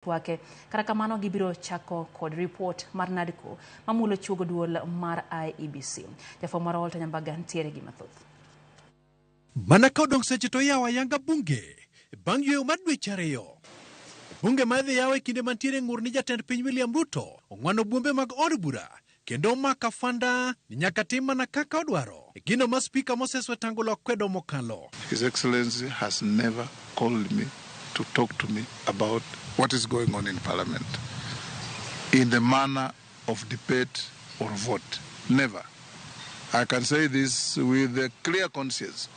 Twake. Kata kamano gibiro chako kod ripot mar NADCO mamulo chuogo duol mar IEBC. Jafwambo marwa Walter Nyambaga ntiere gi mathoth. Mana ka odong' seche to iyawo ayanga bunge bang' yweyo mar dweche 2. Bunge ma idhi yaw e kinde mantiere ng'ur ni jatend piny William Ruto ong'wano buombe mag od bura kendo omako afanda ni nyaka tim mana kaka odwaro. E gino ma Spika Moses Wetangula okwedo mokalo. His Excellency has never called me to talk to me about what is going on in Parliament in the manner of debate or vote. Never. I can say this with a clear conscience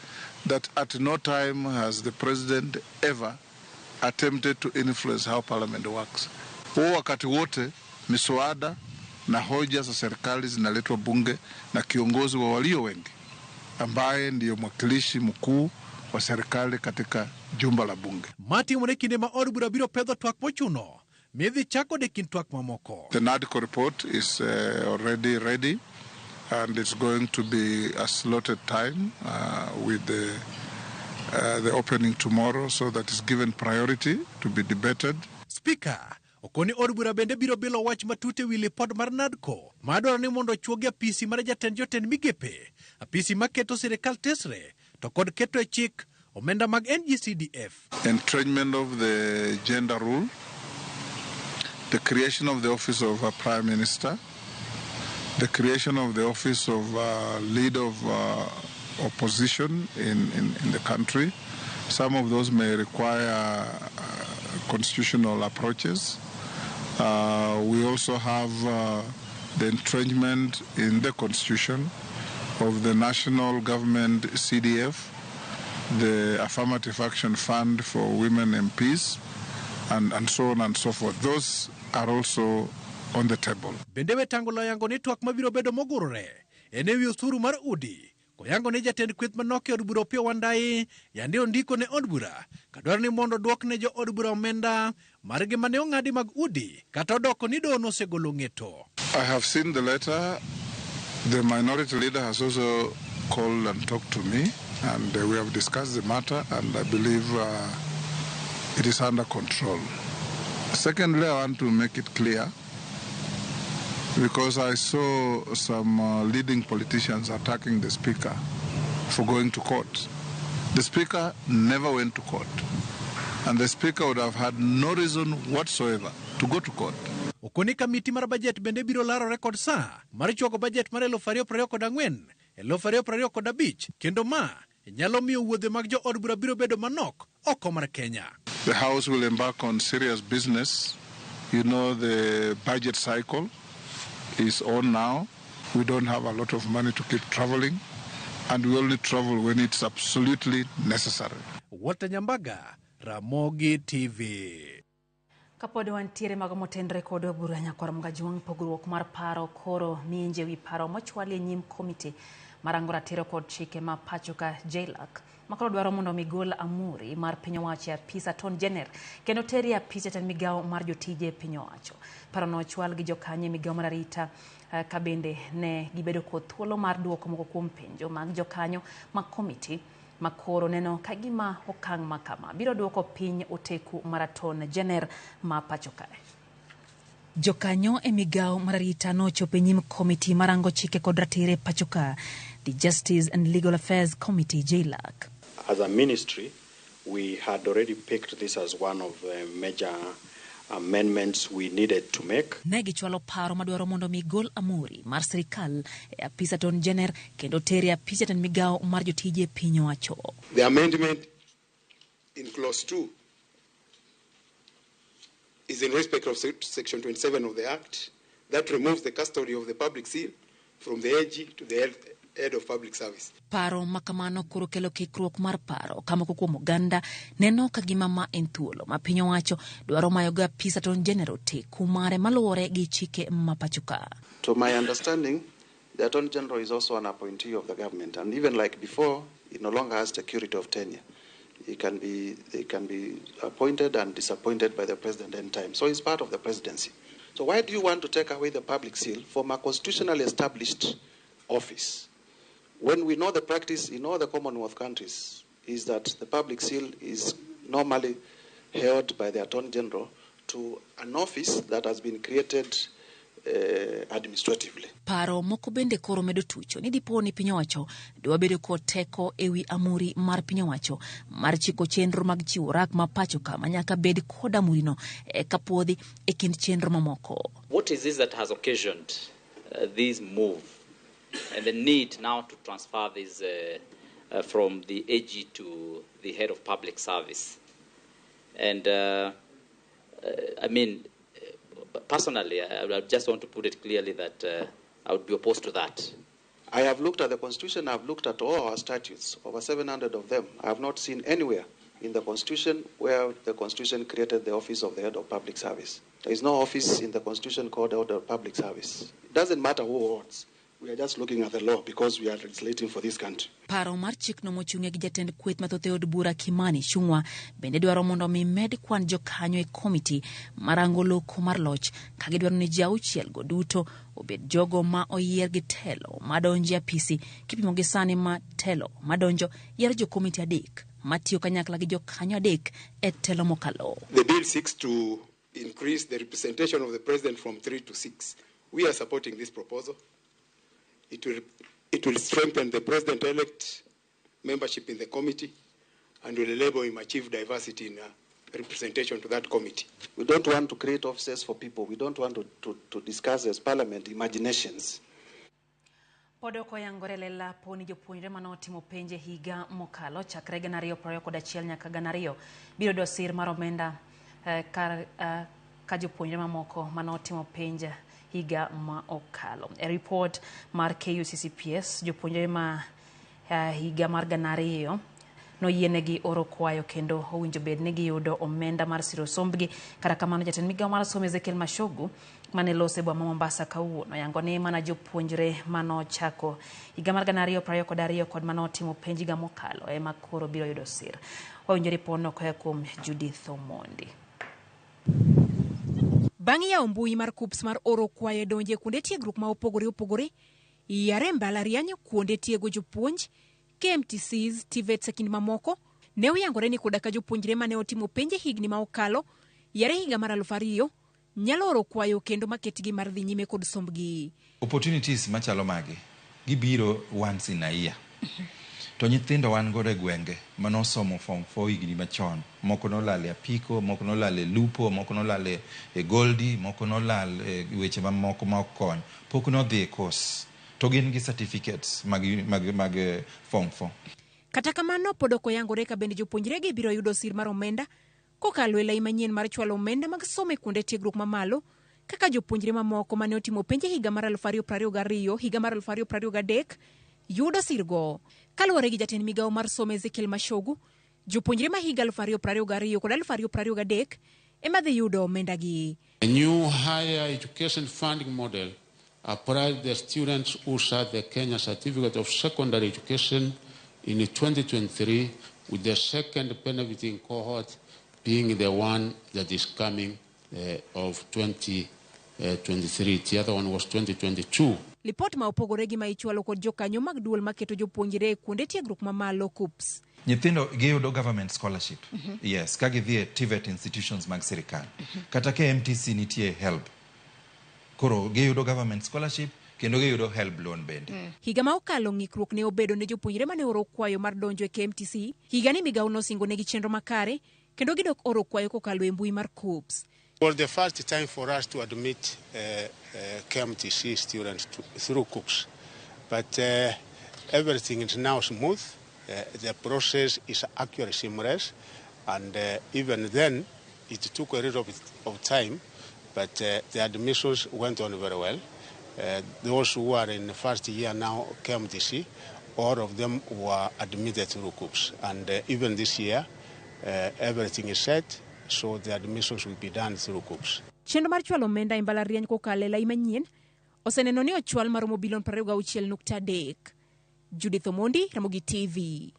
that at no time has the President ever attempted to influence how Parliament works. Huo wakati wote miswada na hoja za serikali zinaletwa bunge na kiongozi wa walio wengi ambaye ndiyo mwakilishi mkuu wa serikali katika jumba la bunge. Matimore kinde ma od bura biro pedho twak mochuno midhi chako de kind twak mamoko. The NADCO report is already ready and it's going to be a slotted time with the opening tomorrow, so that it's given priority to be debated. Speaker okoni od bura bende biro bilo wach matut e wi lipot mar NADCO madwaro ni mondo ochuogi apisi mar jatend jotend migepe, apisi maketo sirikal tesre to kod keto e chik omenda mag NGCDF. Entrenchment of the gender rule, the creation of the office of a prime minister, the creation of the office of leader of opposition in the country. Some of those may require constitutional approaches. We also have the entrenchment in the constitution of the national government CDF, the Affirmative Action Fund for Women MPs, and so on and so forth. Those are also on the table. Bende Wetangula oyango ni twak mabiro bedo mogurore en ewi osuru mar udi. Koyango ni jatend kweth manok e od bura Opiyo Wandayi yande ondiko ne od bura kadwaro ni mondo oduok ne jo od bura omenda margi mane ong'adi mag udi kata odoko ni doho nosegolo ng'eto. I have seen the letter. The minority leader has also called and talked to me, and we have discussed the matter, and I believe it is under control. Secondly, I want to make it clear, because I saw some leading politicians attacking the speaker for going to court. The speaker never went to court, and the speaker would have had no reason whatsoever to go to court. Okoni kamiti mar bajet bende biro larore kod saa mar chwago bajet mar 2024, 2025 kendo ma nyalo miyo wuodhe mag jo od bura biro bedo manok oko mar Kenya. The House will embark on serious business. You know, the budget cycle is on now. We don't have a lot of money to keep traveling, and we only travel when it's absolutely necessary. Walter Nyambaga, Ramogi TV. Kapod wantiere mago motenre kod bura nyakwar Mgajuang', pogruok mar paro koro mienje wi paro mochwali e nyim komiti marango ratiro kod chike ma pacho ka JLAC makoro dwaro mondo migol amuri mar piny owacho e apis Attorney General kendo teri e apis jatend migawo mar jotije piny owacho. Parono ochwal gi jokanyo e migawo mar arita ka bende ne gibedo kod thuolo mar duoko moko kuom penjo mag jokanyo mag komiti makoro neno ka gima okang' ma kama biro duoko piny oteku mar Attorney General ma pacho kae. Jokanyo e migawo mar arita nochopo e nyim komiti marango chike kod ratiro e pacho ka, the Justice and Legal Affairs Committee JLAC. As a ministry, we had already picked this as one of the major amendments we needed to make. Ne gichwalo paro madwaro mondo mi gol amuri mar sirikal e apis Attorney General kendo tere e apis jatend migawo mar jotije piny owacho. The amendment in clause 2 is in respect of section 27 of the Act that removes the custody of the public seal from the AG to the head of public service. Paro makamano koro kelo kikruok mar paro ka moko kuom oganda neno ka gima ma en thuolo ma piny owacho dwaro mayogo apis Attorney General teku mare maluwore gi chike ma pacho ka. To my understanding, the Attorney General is also an appointee of the government, and even like before, he no longer has security of tenure. He can be appointed and disappointed by the president any time. So he's part of the presidency. So why do you want to take away the public seal from a constitutionally established office? When we know the practice in all the Commonwealth countries is that the public seal is normally held by the Attorney General to an office that has been created administratively. Paro moko bende koro medo tucho ni dipo ni piny owacho dwa bedo kod teko ewi amuri mar piny owacho mar chiko chenro mag chiwo rak ma pacho ka ma nyaka bed kod amurino eka puodhi e kind chenro mamoko. What is this that has occasioned this move and the need now to transfer this from the AG to the head of public service? And I mean, personally, I just want to put it clearly that I would be opposed to that. I have looked at the Constitution, I have looked at all our statutes, over 700 of them. I have not seen anywhere in the Constitution where the Constitution created the office of the head of public service. There is no office in the Constitution called the head of public service. It doesn't matter who holds. We are just looking at the law because we are legislating for this country. Paro mar chikno mochung'ie gi jatend kweth mathoth e od bura Kimani Ichung'wa bende dwaro mondo mi med kwan jokanyo e komiti marango loko mar loch ka gidwaro ni ji auchiel go duto obed jogo ma oyier gi telo madonjo e apisi kipimo gi sani ma telo madonjo yiero jo komiti adek matiyo kanyakla gi jokanyo adek e telo mokalo. The bill seeks to increase the representation of the president from 3 to 6. We are supporting this proposal. It will strengthen the president-elect membership in the committee and will enable him achieve diversity in representation to that committee. We don't want to create offices for people. We don't want to discuss as parliament imaginations. Pod ok oyangore lela po ni jopuonjre mane otimo penj e higa mokalo chakre 2021 nyaka 2000 biro yudo sir mar omenda ka jopuonjre mamoko mane otimo penj higa ma okalo. E ripot mar KUCCPS, jopuonjre ma higa mar 2000 noyienegi oro kwayo kendo owinjo bed ni giyudo omenda mar siro sombgi. Kata kamano jatend migawo mar somo Ezekiel Machogu mane loso e boma ma Mombasa kawuono oyango ni mana jopuonjre manochako higa mar 2022 kod manotimo penj higa mokalo ema koro biro yudo sir. Wawinjo ripodno koa kuom Judith Omondi. Bang' yawo mbui mar KUCCPS mar oro kwayo e donjo e kuonde tiegruok ma opogore opogore, yare mbalariany, kuonde tiego jopuonj, KMTCs, TVETs e kind mamoko, ne oyangore ni koda ka jopuonjre mane otimo penj e higni ma okalo, yare higa mar 2000, nyalo oro kwayo kendo maketgi mar dhi nyime kod sombgi. Opportunities machalo magi gibiro once in a year. To nyithindo wan godo e gwenge manosomo form 4 higni machon, moko nolal e apiko, moko nolal e lupo, moko nolal e goldi, moko nolal e weche mamoko ma ok kony, pok nodhi e course to gin gi certificates mag form 4. Kata kamano pod ok oyangore ka bende jopuonjregi biro yudo sir mar omenda kokalo e lai manyien mar chwalo omenda mag somo e kuonde tiegruok mamalo kaka jopuonjre mamoko mane otimo penj e higa mar 2022 higa mar 2023 yudo sirgo. Kaluwore gi jatend migawo mar somo Ezekiel Machogu, jopuonjre ma higa 2022 kod 2023 ema dhi yudo omendagi. A new higher education funding model applies the students who sat the Kenya Certificate of Secondary Education in 2023, with the second benefiting cohort being the one that is coming of 2023. The other one was 2022. Lipot ma opogore gi ma ichwalo kod jokanyo mag duol maketo jopuonjre e kuonde tiegruok mamalo KUCCPS. Nyithindo giyudo government scholarship. Yes, ka gidhi e TVET institutions mag sirikal. Kata KMTC nitie HELB. Koro giyudo government scholarship kendo giyudo HELB loan bende. Higa ma okalo ng'ikruok ne obedo ne jopuonjre mane oro kwayo mar donjo e KMTC. Higa ni migawo nosingo negi chenro makare kendo gidok oro kwayo kokalo e mbui mar KUCCPS. It was the first time for us to admit KMTC students through KUCCPS. But everything is now smooth. The process is actually seamless. And even then, it took a little bit of time, but the admissions went on very well. Those who are in the first year now, KMTC, all of them were admitted through KUCCPS. And even this year, everything is set, so the admissions will be done through KUCCPS. Chenro mar chwalo omenda e mbalariany kokalo e lai manyien oseneno ni ochwal maromo bilion 26.3. Judith Omondi, Ramogi TV.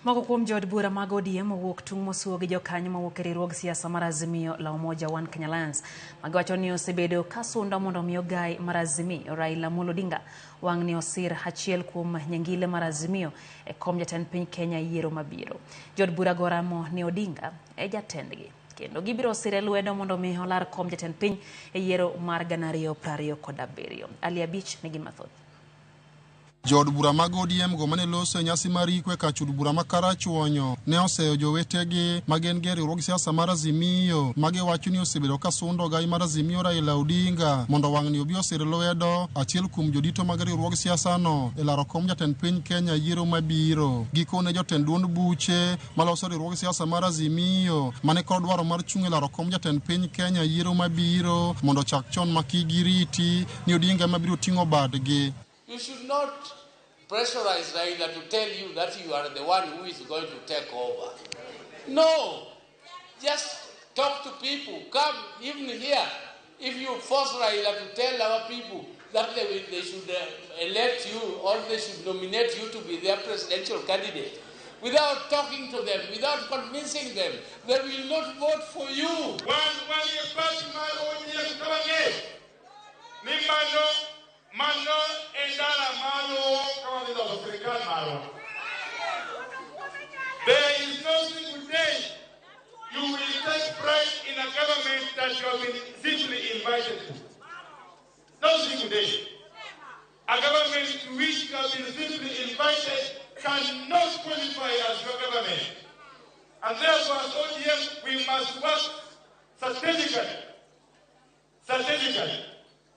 Moko kuom jood bura mag ODM owuok tung' mosuo gi jokanyo mawuok e riwruog siasa mar Azimio la Umoja One Kenya Alliance magiwacho ni osebedo ka sundo mondo mi ogai mar Azimio Raila Amolo Odinga wang' ni osir achiel kuom nyangile mar Azimio e kom jatend piny Kenya e yiero mabiro. Jood bura go ramo ni Odinga e jatendgi. kendo. Gibiro sire lwedo mondo mi olar kom jatend piny e yiero mar 2027. Ali Abich nigi mathoth. Jood bura mag ODM go mane loso e nyasi mar iko e kach od bura ma Karachuonyo ne oseyo jowetegi ma gin gi riwruog siasa mar Azimio ma giwacho ni osebedo ka sundo gai mar Azimio Raila Odinga mondo wang'ni obi osir lwedo achiel kuom jodito mag riwruog siasa no e laro kom jatend piny Kenya yiero mabiro. Gikone jotend duond buche maloso riwruog siasa mar Azimio mane kod dwaro mar chung' e laro kom jatend piny Kenya yiero mabiro mondo ochak chon ma kik giriti ni Odinga ema biro ting'o badgi. You should not pressurize Raila to tell you that you are the one who is going to take over. No. Just talk to people. Come even here. If you force Raila to tell our people that they should elect you or they should nominate you to be their presidential candidate, without talking to them, without convincing them, they will not vote for you. There is no single day you will take pride in a government that you have been simply invited to. No single day. A government to which you have been simply invited cannot qualify as your government. And therefore, as ODM, we must work strategically,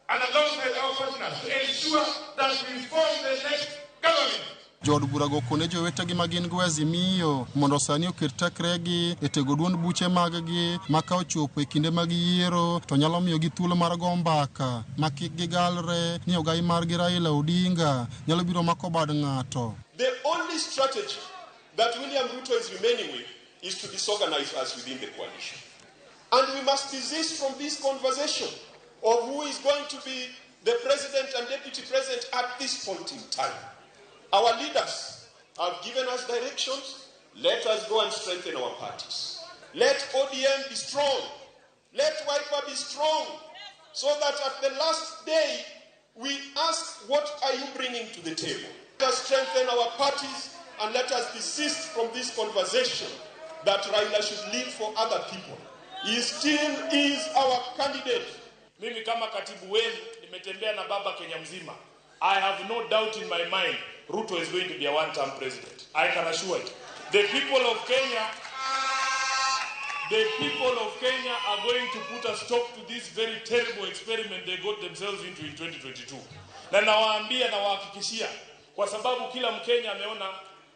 and alongside our partners to ensure that we form the next government. Jood burago kone jowetegi ma gin go Azimio mondo sani oket tekregi e tego duond buche mag-gi ma ka ochopo e kinde mag yiero to nyalo miyogi thuolo mar go mbaka ma kik gigalre ni ogai margi Raila Odinga nyalo biro mako bad ng'ato. The only strategy that William Ruto is remaining with is to disorganize us within the coalition. And we must desist from this conversation of who is going to be the president and deputy president at this point in time. Our leaders have given us directions. Let us go and strengthen our parties. Let ODM be strong. Let Wiper be strong. So that at the last day, we ask, what are you bringing to the table? Let us strengthen our parties and let us desist from this conversation that Raila should leave for other people. He still is our candidate. Mimi kama katibu wenu nimetembea na baba Kenya mzima. I have no doubt in my mind Ruto is going to be a one-term president. I can assure you. The people of Kenya are going to put a stop to this very terrible experiment they got themselves into in 2022. Na nawaambia na wahakikishia kwa sababu kila Mkenya ameona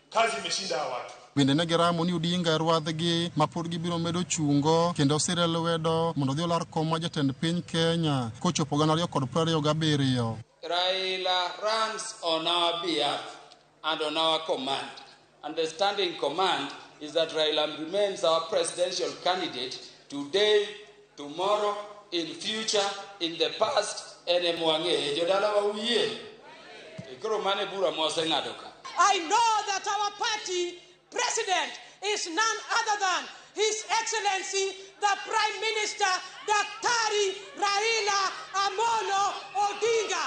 kazi imeshinda hawa watu. Bende ne giramo ni Odinga e rwadhgi ma pod gibiro medo chungo kendo sire lwedo mondo odhi olar kom ma jatend piny Kenya kochopo 2027. Raila runs on our behalf and on our command. And the standing command is that Raila remains our presidential candidate today, tomorrow, in future, in the past, and I know that our party president is none other than His Excellency, the Prime Minister, Daktari Raila Amolo Odinga.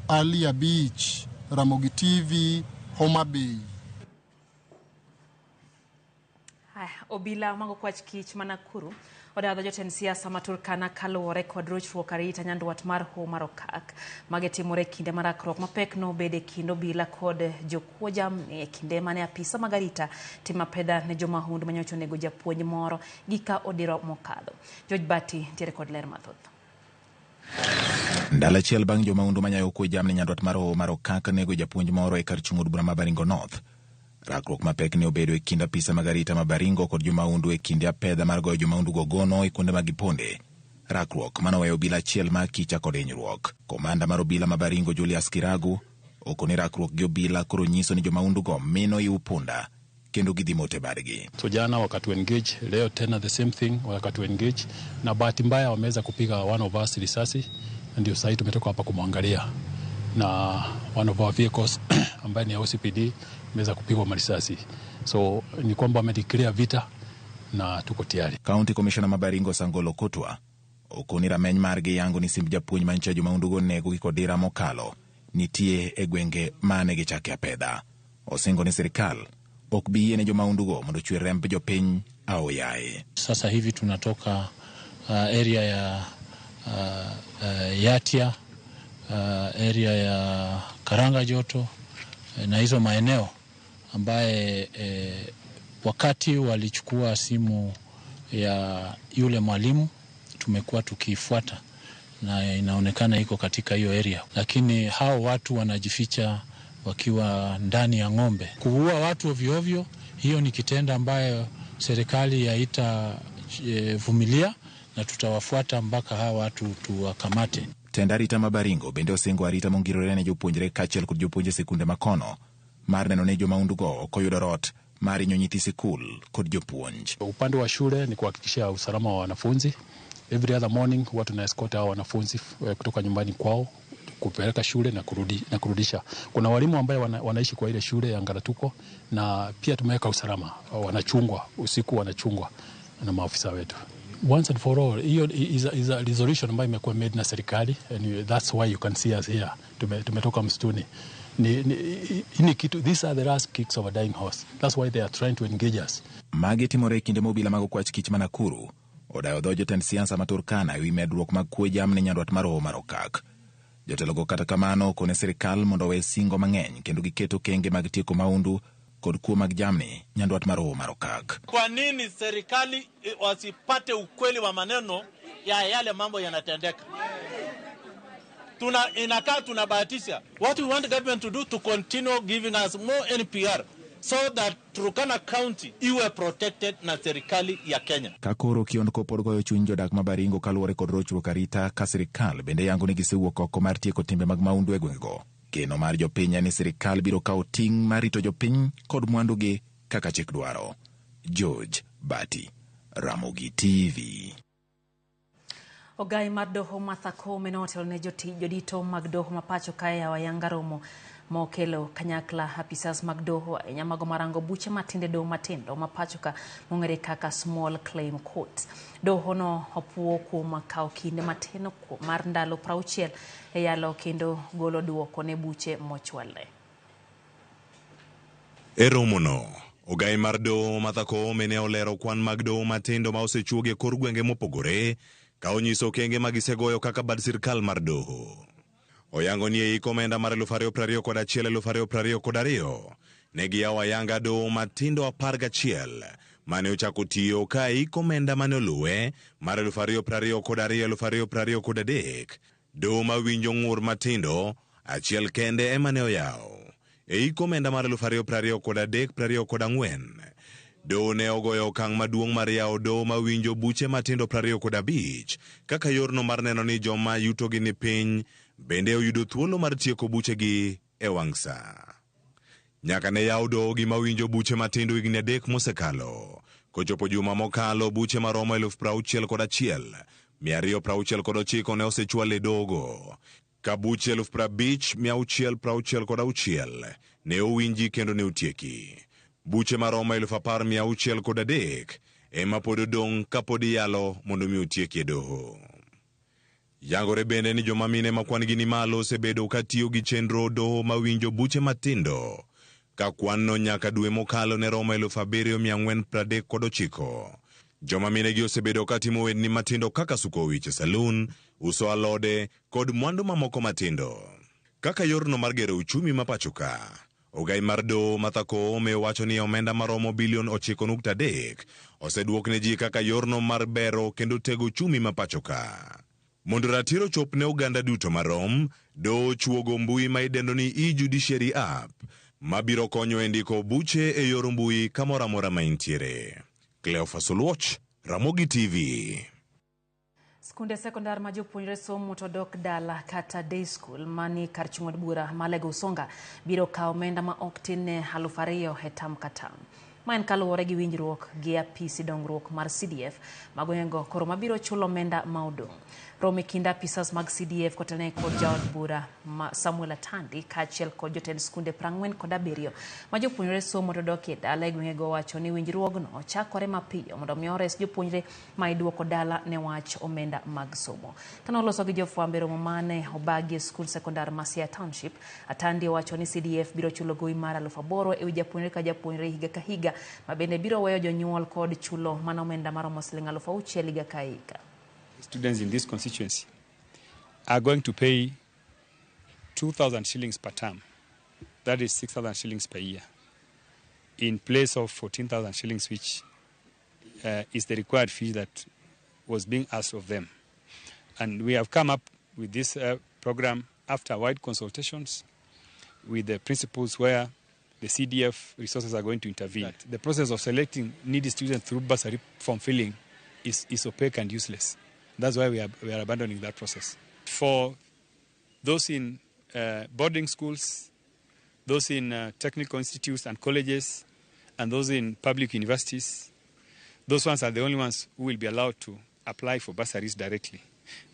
Alia Beach, Ramogi TV, Homa Bay. Obila mago kwach kich ma Nakuru odadho jotend siasa ma Turkana kaluwore kod rochruok arita nyandwat mar Hoho mar Okak. Mage timore e kinde mar rakruok mapek nobedo e kind obila kod jokuo jamni e kinde mane apisa mag arita timo apedha ne jomahundu manyocha onego japuonj moro gi ka odiro mokadho. George Bati nitiere kod ler mathoth. Ndalo achiel bang' jomahundu manyayo kuo jamni nyandwat mar Hoho mar Okak nego japuonj moro e kar chung' od bura ma Baringo North. Rakruok mapek ne obedo e kind apisa mag arita ma Baringo kod jomahundu e kinde apedha mar goyo jomahundu go gono e kuonde ma giponde. Rakruok manoweyo obila achiel ma akicha kod hinyruok. Komanda mar obila ma Baringo Julius Kiragu okoni rakruok gi obila koro nyiso ni jomahundu go mino iw punda kendo gidhi mote badgi. So jana wakatu engage, leo tena the same thing wakatu engage, na bahati mbaya wameweza kupiga one of us risasi, ndio sasa tumetoka hapa kumwangalia na one of our vehicles ambaye ni OCPD imeweza kupigwa marisasi. So ni kwamba wamedeclare vita na tuko tayari. County Commissioner Mabaringo Sangolo Kotwa Okoni rameny margi yango ni simb japuonj manyicha jomaundugo onego gi kodira mokalo nitie e gwenge mane gichake apedha. Osingo ni sirikal ok bi yiene jomaundugo mondo ochwer remb jopiny aoyaye. Sasa hivi tunatoka area ya Yatia, area ya Karanga Joto na hizo maeneo ambaye wakati walichukua simu ya yule mwalimu tumekuwa tukifuata na inaonekana iko katika hiyo area, lakini hao watu wanajificha wakiwa ndani ya ng'ombe. Kuua watu ovyo ovyo, hiyo ni kitendo ambayo serikali haitavumilia na tutawafuata mpaka hawa watu tuwakamate. Tend arita ma Baringo bende osingo arita mongirore ne jopuonjre kaachiel kod jopuonj e sikunde makono mar neno ni jomaundugo ok oyudo rot mar hinyo nyithi sikul kod jopuonj. Upande wa shule ni kuhakikisha usalama wa wanafunzi. Every other morning huwa tuna escort hao wanafunzi kutoka nyumbani kwao kupeleka shule na kurudi, na kurudisha. Kuna walimu ambaye wanaishi kwa ile shule ya Ngaratuko na pia tumeweka usalama, wanachungwa usiku, wanachungwa na maafisa wetu. Once and for all, hiyo is a resolution ambayo imekuwa made na serikali and that's why you can see us here. Tumetoka msituni. Ni kitu, these are the last kicks of a dying horse. That's why they are trying to engage us. Magi timore e kinde ma obila mag okwach kich ma Nakuru odayo dho jotend siasa ma Turkana ewi medruok mag kwe jamni nyandwat mar Hoho mar Okak. Jotelogo kata kamano okone sirikal mondo owe singo mang'eny kendo giket okenge mag tieko maundu kod kuo mag jamni nyandwat mar Hoho mar Okak. Kwa nini serikali wasipate ukweli wa maneno ya yale mambo yanatendeka? Inakaa tunabahatisha. What we want government to do, to continue giving us more NPR so that Turkana County iwe protected na serikali ya Kenya. Ka koro kiondko pod goyo chuny jodak ma Baringo kaluwore kod rochruok arita ka sirikal bende yango ni gisewuok oko mar tieko timbe mag maundu e gwengego. Geno mar jopiny en ni sirikal biro kawo ting' mar rito jopiny kod mwandugi kaka chik dwaro. George Bati, Ramogi TV. Ogai mar doho Martha Koome notelo ne jotij jodito mag doho ma pacho kae yawo ayanga romo mokelo kanyakla apisas mag doho ahinya mago marango buche matindo e doho matindo ma pacho ka mong'ere kaka small claim court. Doho no opuo kuom kawo kinde matin mar ndalo 60 e yalo kendo golo duoko ne buche mochwalre. E romono, ogai mar doho Martha Koome ne olero kwan mag doho matindo ma osechuogi e kor gwenge mopogore ka onyiso okenge ma gisegoyo kaka bad sirkal mar doho. Oyango ni e hik omenda mar 2021-2022 ne giyawo ayanga doho matindo 11 mane ochako tiyo ka e hik omenda mane oluwe mar 2022-2023 doho mawinjo ng'ur matindo achiel kende ema ne oyaw. E hik omenda mar 2023-2024 doho ne ogoyo okang' maduong' mar yawo doho mawinjo buche matindo 25 kaka yorno mar neno ni joma yutogi ni piny bende oyudo thuolo mar tieko buchegi e wang' sa. Nyaka ne yaw doho gi mawinjo buche matindo higni 3 mosekalo. Kochopo juma mokalo buche maromo 61,269 ne osechwal e dogo. Ka buche 50,666 ne owinji kendo ne otieki. Buche maromo 10,603 ema pod odong' kapod iyalo mondo mi otieki e doho. Yangore bende ni joma mine ma kwan gi ni malo osebedo ka tiyo gi chenro doho mawinjo buche matindo ka kwan-no nyaka dwe mokalo ne romo 7,439. Joma mine gi osebedo ka timo ohendni matindo kaka suko wich e salun, uso alode kod mwandu mamoko matindo. Kaka yorno mar gero uchumi ma pacho ka, ogai mar doho Martha Koome wacho ni omenda maromo bilion 9.3 oseduok ne ji kaka yorno mar bero kendo tego uchumi ma pacho ka. Mondo ratiro chop ne oganda duto marom, doho chuogo mbui ma idendo ni e-judiciary app mabiro konyo e ndiko buche e yor mbui kamoro amora ma intiere. Cleophas Oluoch, Ramogi TV. Skunde sekondar ma jopuonjre somo to dok dala kata day school mani kar chung' od bura ma Alego Usonga biro kawo omenda ma ok tin ne 2,000 e tam ka tam. Ma en kaluwore gi winjruok gi apisi dongruok mar CDF ma gwengego koro mabiro chulo omenda ma odong'. Romo e kind apisas mag CDF kotelne kod jaod bura Samuel Atandi kaachiel kod jotend skunde 47 ma jopuonjre somo to dok e dala e gwengego wacho ni winjruogno chakore mapiyo mondo mi ores jopuonjre ma iduoko dala ne wach omenda mag somo. Kane oloso gi jofwambo e romo mane obagi e skul sekondar ma Siaya Township, Atandi owacho ni CDF biro chulo gowi mar 8,000 e wi japuonjre ka japuonjre higa ka higa, ma bende biro weyo jonyuol kod chulo mana omenda maromo siling 6,000 higa ka higa. Students in this constituency are going to pay 2,000 shillings per term. That is 6,000 shillings per year, in place of 14,000 shillings, which is the required fee that was being asked of them. And we have come up with this program after wide consultations with the principals where the CDF resources are going to intervene. The process of selecting needy students through bursary form filling is opaque and useless. That's why we are abandoning that process. For those in boarding schools, those in technical institutes and colleges, and those in public universities, those ones are the only ones who will be allowed to apply for bursaries directly.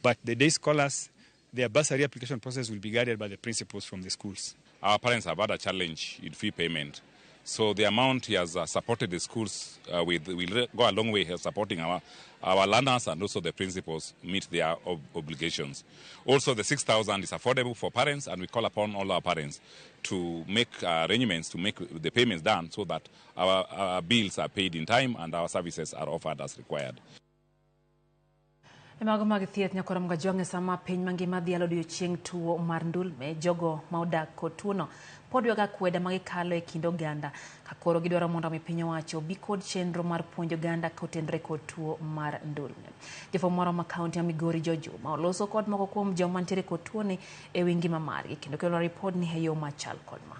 But the day scholars, their bursary application process will be guided by the principals from the schools. Our parents have had a challenge in fee payment. So the amount he has supported the schools with will go a long way in supporting our learners and also the principals meet their obligations. Also, the 6,000 is affordable for parents, and we call upon all our parents to make arrangements to make the payments done so that our bills are paid in time and our services are offered as required. E mago mag thieth nyakwar Mgajwang' e sama piny mangima dhialo odiechieng' tuo mar ndulme, jogo ma odak kod tuono pod ywago akweda ma gikalo e kind oganda ka koro gidwaro mondo mi piny owacho obi kod chenro mar puonjo oganda kotenore kod tuo mar ndulme. Jafwambo moro ma kaunti ya Migori George Juma oloso kod moko kuom joma nitiere kod tuoni e wi ngima margi kendo kelo ripodni e yo machal kod ma.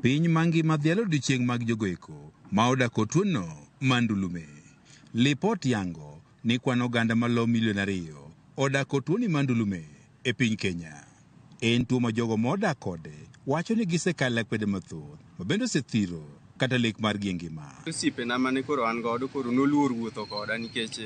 Piny mangima dhialo odiechieng' mag jogoeko ma odak kod tuono mar ndulme. Lipot yango ni kwan oganda malo milion 2 odak kod tuoni mar ndulme e piny Kenya. En tuo ma jogo modak kode wacho ni gisekalo akwede mathoth ma bende osethiro kata lek margi e ngima. Osiepena mane koro an godo koro noluor wuotho koda nikech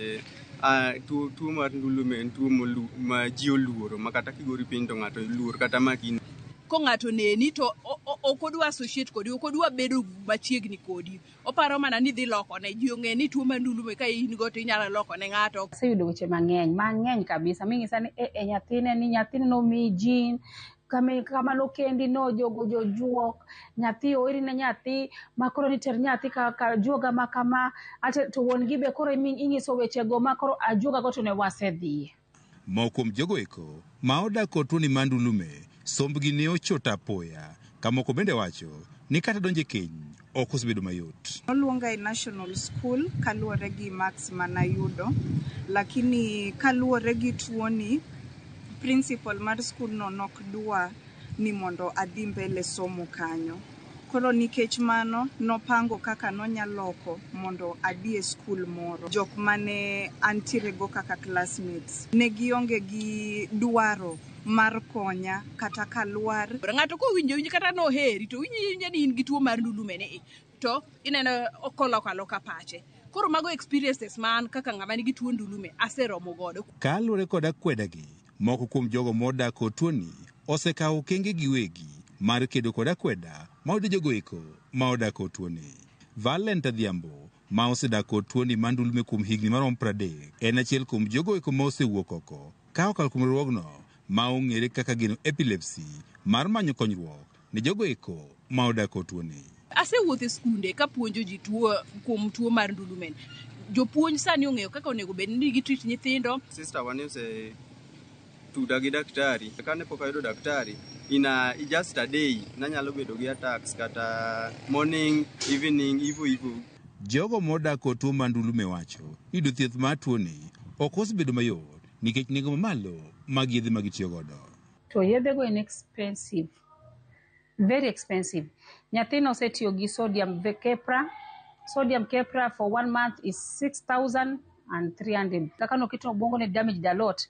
tuo mar ndulme en tuo ma ji oluoro ma kata kigori piny to ng'ato luor kata maki. Ko ng'ato neni to ok odwa associate kodi, ok odwa bedo machiegni kodi. Oparo mana ni dhi lokone. Ji ong'e ni tuo mar ndulme ka in go to inyalo lokone ng'ato. Aseyudo weche mang'eny kabisa. Ming'isa ni nyathine ni nyathine nomiyi jin, kama nokendi no jogo jojuok, nyathi oiri ne nyathi, makoro ni ter nyathi ka juoga ma kama, to wuon gi be koro ing'iso wechego ma koro ajuoga go to ne wasedhiye. Moko kuom jogo eko ma odak kod tuoni mar ndulme sombgi ne ochot apoya, ka moko bende wacho ni kata donjo e keny ok osebedo mayot. Noluonga e national school kaluwore gi marks manayudo, lakini kaluwore gi tuoni, principal mar school no nok dwa ni mondo adhi mbele somo kanyo. Koro nikech mano nopango kaka nonyaloko mondo adhi e school moro. Jok mane antiere go kaka classmates ne gionge gi dwaro mar konya kata kalwar. Ng'ato kowinjo winjo kata noheri to winjo ni in gi tuo mar ndulme ni to ineno okoloko aloka pache. Koro mago experiences man kaka ng'ama nigi tuo ndulme aseromo godo. Kaluwore kod akwedagi, moko kuom jogo modak kod tuoni osekawo okenge giwegi mar kedo kod akweda ma oyudo jogo eko ma odak kod tuoni. Valent Adhiambo ma osedak kod tuoni mar ndulme kuom higni maromo 30 en achiel kuom jogo eko ma osewuok oko ka okalo kuom riwruogno ma ong'ere kaka geno epilepsy mar manyo konyruok ne jogo eko ma odak kod tuoni. Asewuotho e skunde kapuonjo ji tuo kuom tuo mar ndulme. Jopuonj sani ong'eyo kaka onego bed ni gitreat nyithindo. Sister wane ose tuda gi daktari. Kane pok ayudo daktari, in a just a day nanyalo bedo gi attacks kata morning, evening, ivo ivo. Jogo modak kod tuo mar ndulme wacho ni yudo thieth mar tuoni ok osebedo mayot nikech nengo mamalo mag yedhe ma gitiyo godo. To yedhego en expensive, very expensive. Nyathino osetiyo gi sodium Keppra for 1 month is 6,300. Kaka noketo obwongo ne damaged a lot,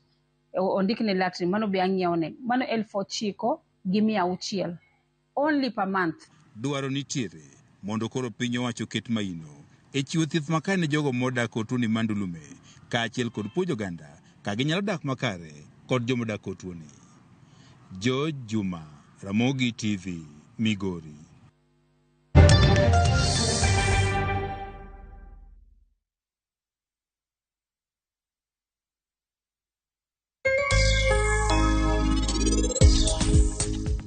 ondikne Latin, mano be ang'iewo mano 9,600 only per month. Dwaro nitiere mondo koro piny owacho ket maino e chiwo thieth makare ne jogo modak kod tuoni mar ndulume kaachiel kod puonjo oganda ka ginyalo dak makare kod joma odak kod tuoni. George Juma, Ramogi TV, Migori.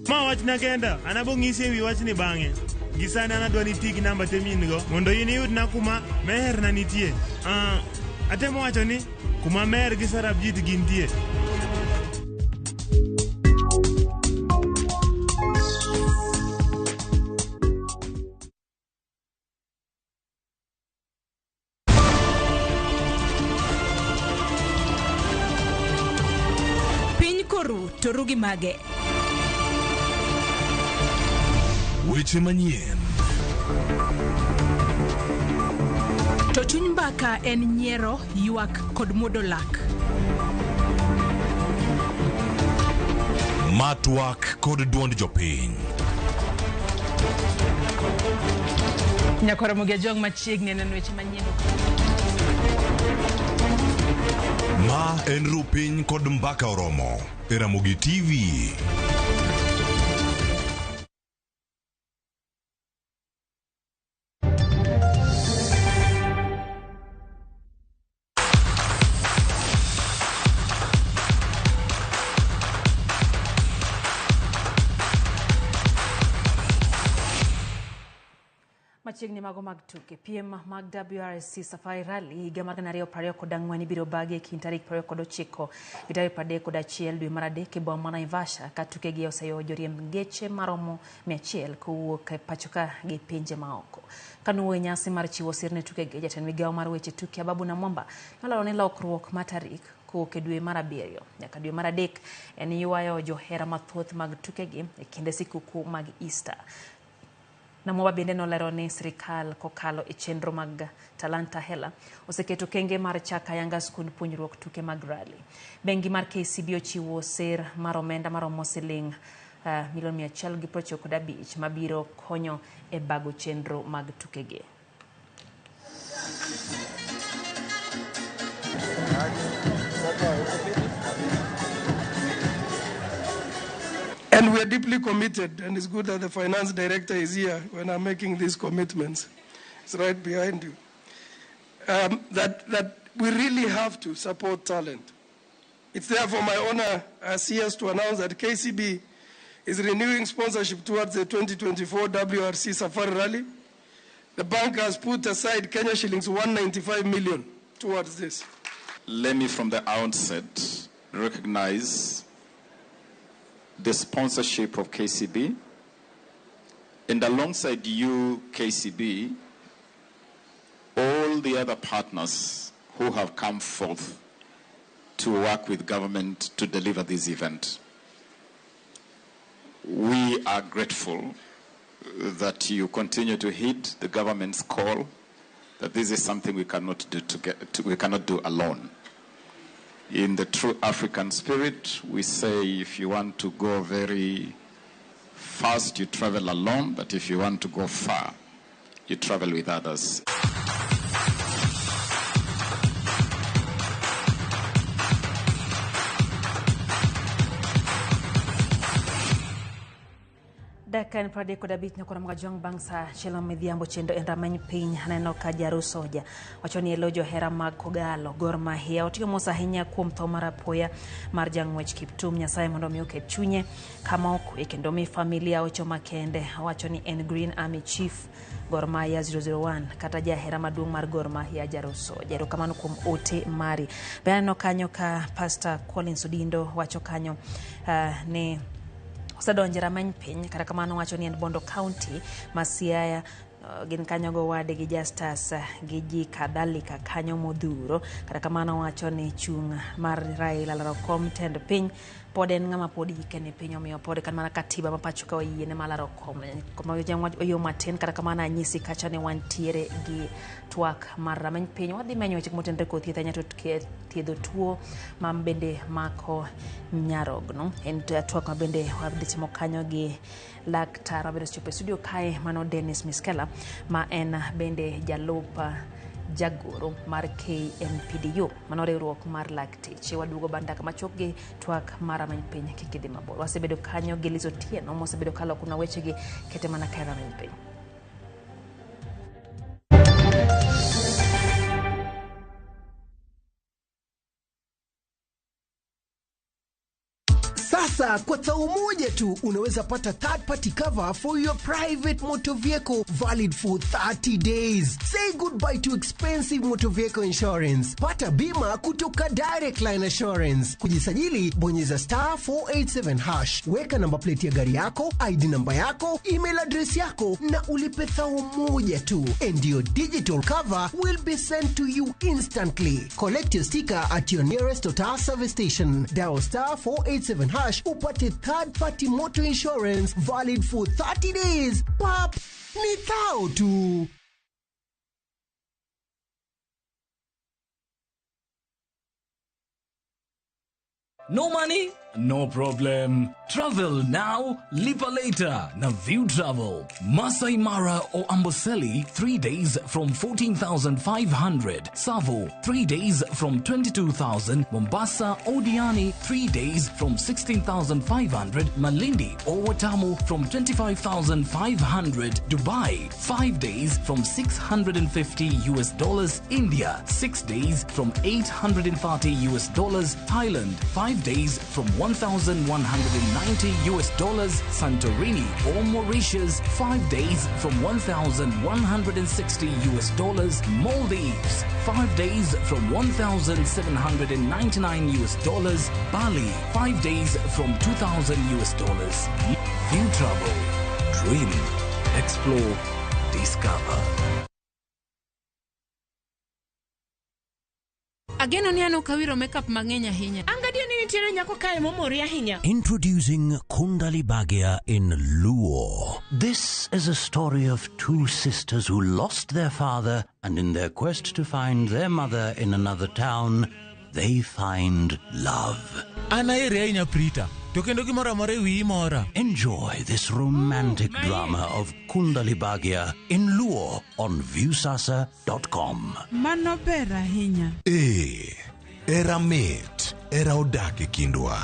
Ma wachna kenda, an abo ng'isi ewi wachni bang'e. Gi sani an adwa ni iti gi namba te min go mondo in iyudna kuma meherna nitie. Ah, atemo wacho ni kuma Meher gi Sarabjit gintie. Piny koru to ru gi mage. Weche manyien. To chuny mbaka en nyiero, ywak kod muodo lak. Ma twak kod duond jopiny. Nyakwar Ramogi Ajwang' machiegni e neno weche manyien. Ma en ru piny kod mbaka oromo e Ramogi TV. Machiegni mago mag tuke. Piem mag WRC Safari Rally higa mar 2024 ibiro bagi e kind tarik 29 gi tarik 31 dwe mar adek e boma ma Naivasha ka tukegi oseywayo joriemb geche maromo 100 kowuok e pachoka gi pinje maoko. Kanuo e nyasi mar chiwo sir ne tukegi, jatend migawo mar weche tuke Ababu Namwamba nolero ni lokruok mar tarik kowuok e dwe mar abiriyo nyaka dwe mar adek en ywayo johera mathoth mag tukegi e kinde sikuku mag Easter. Namwamba bende nolero ni sirikal kokalo e chenro mag Talanta Hela oseketo kenge mar chako ayanga skund puonjruok tuke mag rally. Bengi mar KCB ochiwo sir mar omenda maromo siling milion 195 mabiro konyo e bago chenro mag tukegi. And we are deeply committed, and it's good that the finance director is here when I'm making these commitments. It's right behind you. That we really have to support talent. It's therefore my honor as CS to announce that KCB is renewing sponsorship towards the 2024 WRC Safari Rally. The bank has put aside Kenya shillings 195 million towards this. Let me from the outset recognize the sponsorship of KCB, and alongside you, KCB, all the other partners who have come forth to work with government to deliver this event. We are grateful that you continue to heed the government's call that this is something we cannot do together, we cannot do alone. In the true African spirit, we say if you want to go very fast, you travel alone, but if you want to go far, you travel with others. Dakika en 35 nyakora mga jwang' bang' sa achiel midhiambo chendo en rameny piny aneno ka Jaru Soja wacho ni elo johera mag Kogalo Gor Mahia oting'o mos ahinya kuom tho mar apoya mar jang'wech Kiptum. Nyasaye mondo mi oket chunye kama okwe kendo mi familia ocho makende. Owacho ni en Green Army Chief Gor Mahia 001 kata jahera maduong' mar Gor Mahia Jaru Soja. Erokamano kuom ote mari. Be aneno kanyo ka Pastor Collins Odindo wacho kanyo ni osedonjo e rameny piny, kata kamano wacho ni en Bondo County ma Siaya, gin kanyo go wade gi Justus gi ji kadhalika kanyo modhuro. Kata kamano wacho ni chung' mar Raila laro kom tend piny Pod en ng'ama pod hike ni piny, omiyo pod kan mana katiba ma pacho ka oyiene mar laro kom. Yo matin kata kamano anyisi kacha ni wantiere gi twak mar rameny piny. Wadhi menyo weche motenore kod thieth ahinya to thiedho tuo ma bende mako nyarogno. En twak ma bende wadhi timo kanyo gi laktar mabende osechopo e studio kae, mano Dennis Miskela, ma en bende jalup jagoro mar KMPDU, mano riwruok mar lakteche. Waduogo bang' dakika machuok gi twak mar rameny piny, kik idhi mabor. Wasebedo kanyo gi Liz Otieno mosebedo kalokonwa wechegi, kete mana kae rameny piny. Sasa kwa thao moja tu unaweza pata third party cover for your private motor vehicle valid for 30 days. Say goodbye to expensive motor vehicle insurance. Pata bima kutoka Direct Line Assurance. Kujisajili, bonyeza star 487 hash. Weka namba plate ya gari yako, ID namba yako, email address yako na ulipe thao moja tu. And your digital cover will be sent to you instantly. Collect your sticker at your nearest Total service station. Dial star 487 hash upate third party motor insurance valid for 30 days. Pap, ni thao tu. No money? No problem. Travel now, lipa later. Na View Travel. Masai Mara or Amboseli, 3 days from 14,500. Savo, 3 days from 22,000. Mombasa or Diani, 3 days from 16,500. Malindi or Watamu from 25,500. Dubai, 5 days from $650. India, 6 days from $830. Thailand, 5 days from $1,190. Santorini or Mauritius, 5 days from $1,160. Maldives, 5 days from $1,799. Bali, 5 days from $2,000. View Travel. Dream, explore, discover. Ageno ni an ok awiro makeup mang'eny ahinya. An gadier ni nitiere nyako kae momori ahinya. Introducing Kundali Bhagya in Luo. This is a story of two sisters who lost their father, and in their quest to find their mother in another town, they find love. An aheri ahinya Prita, to kendo gimoro amora e wiyi mora. Enjoy this romantic drama of Kundali Bhagya in Luo on Viusasa.com. Mano ber ahinya. Ee, era mit, era odak e kindwa.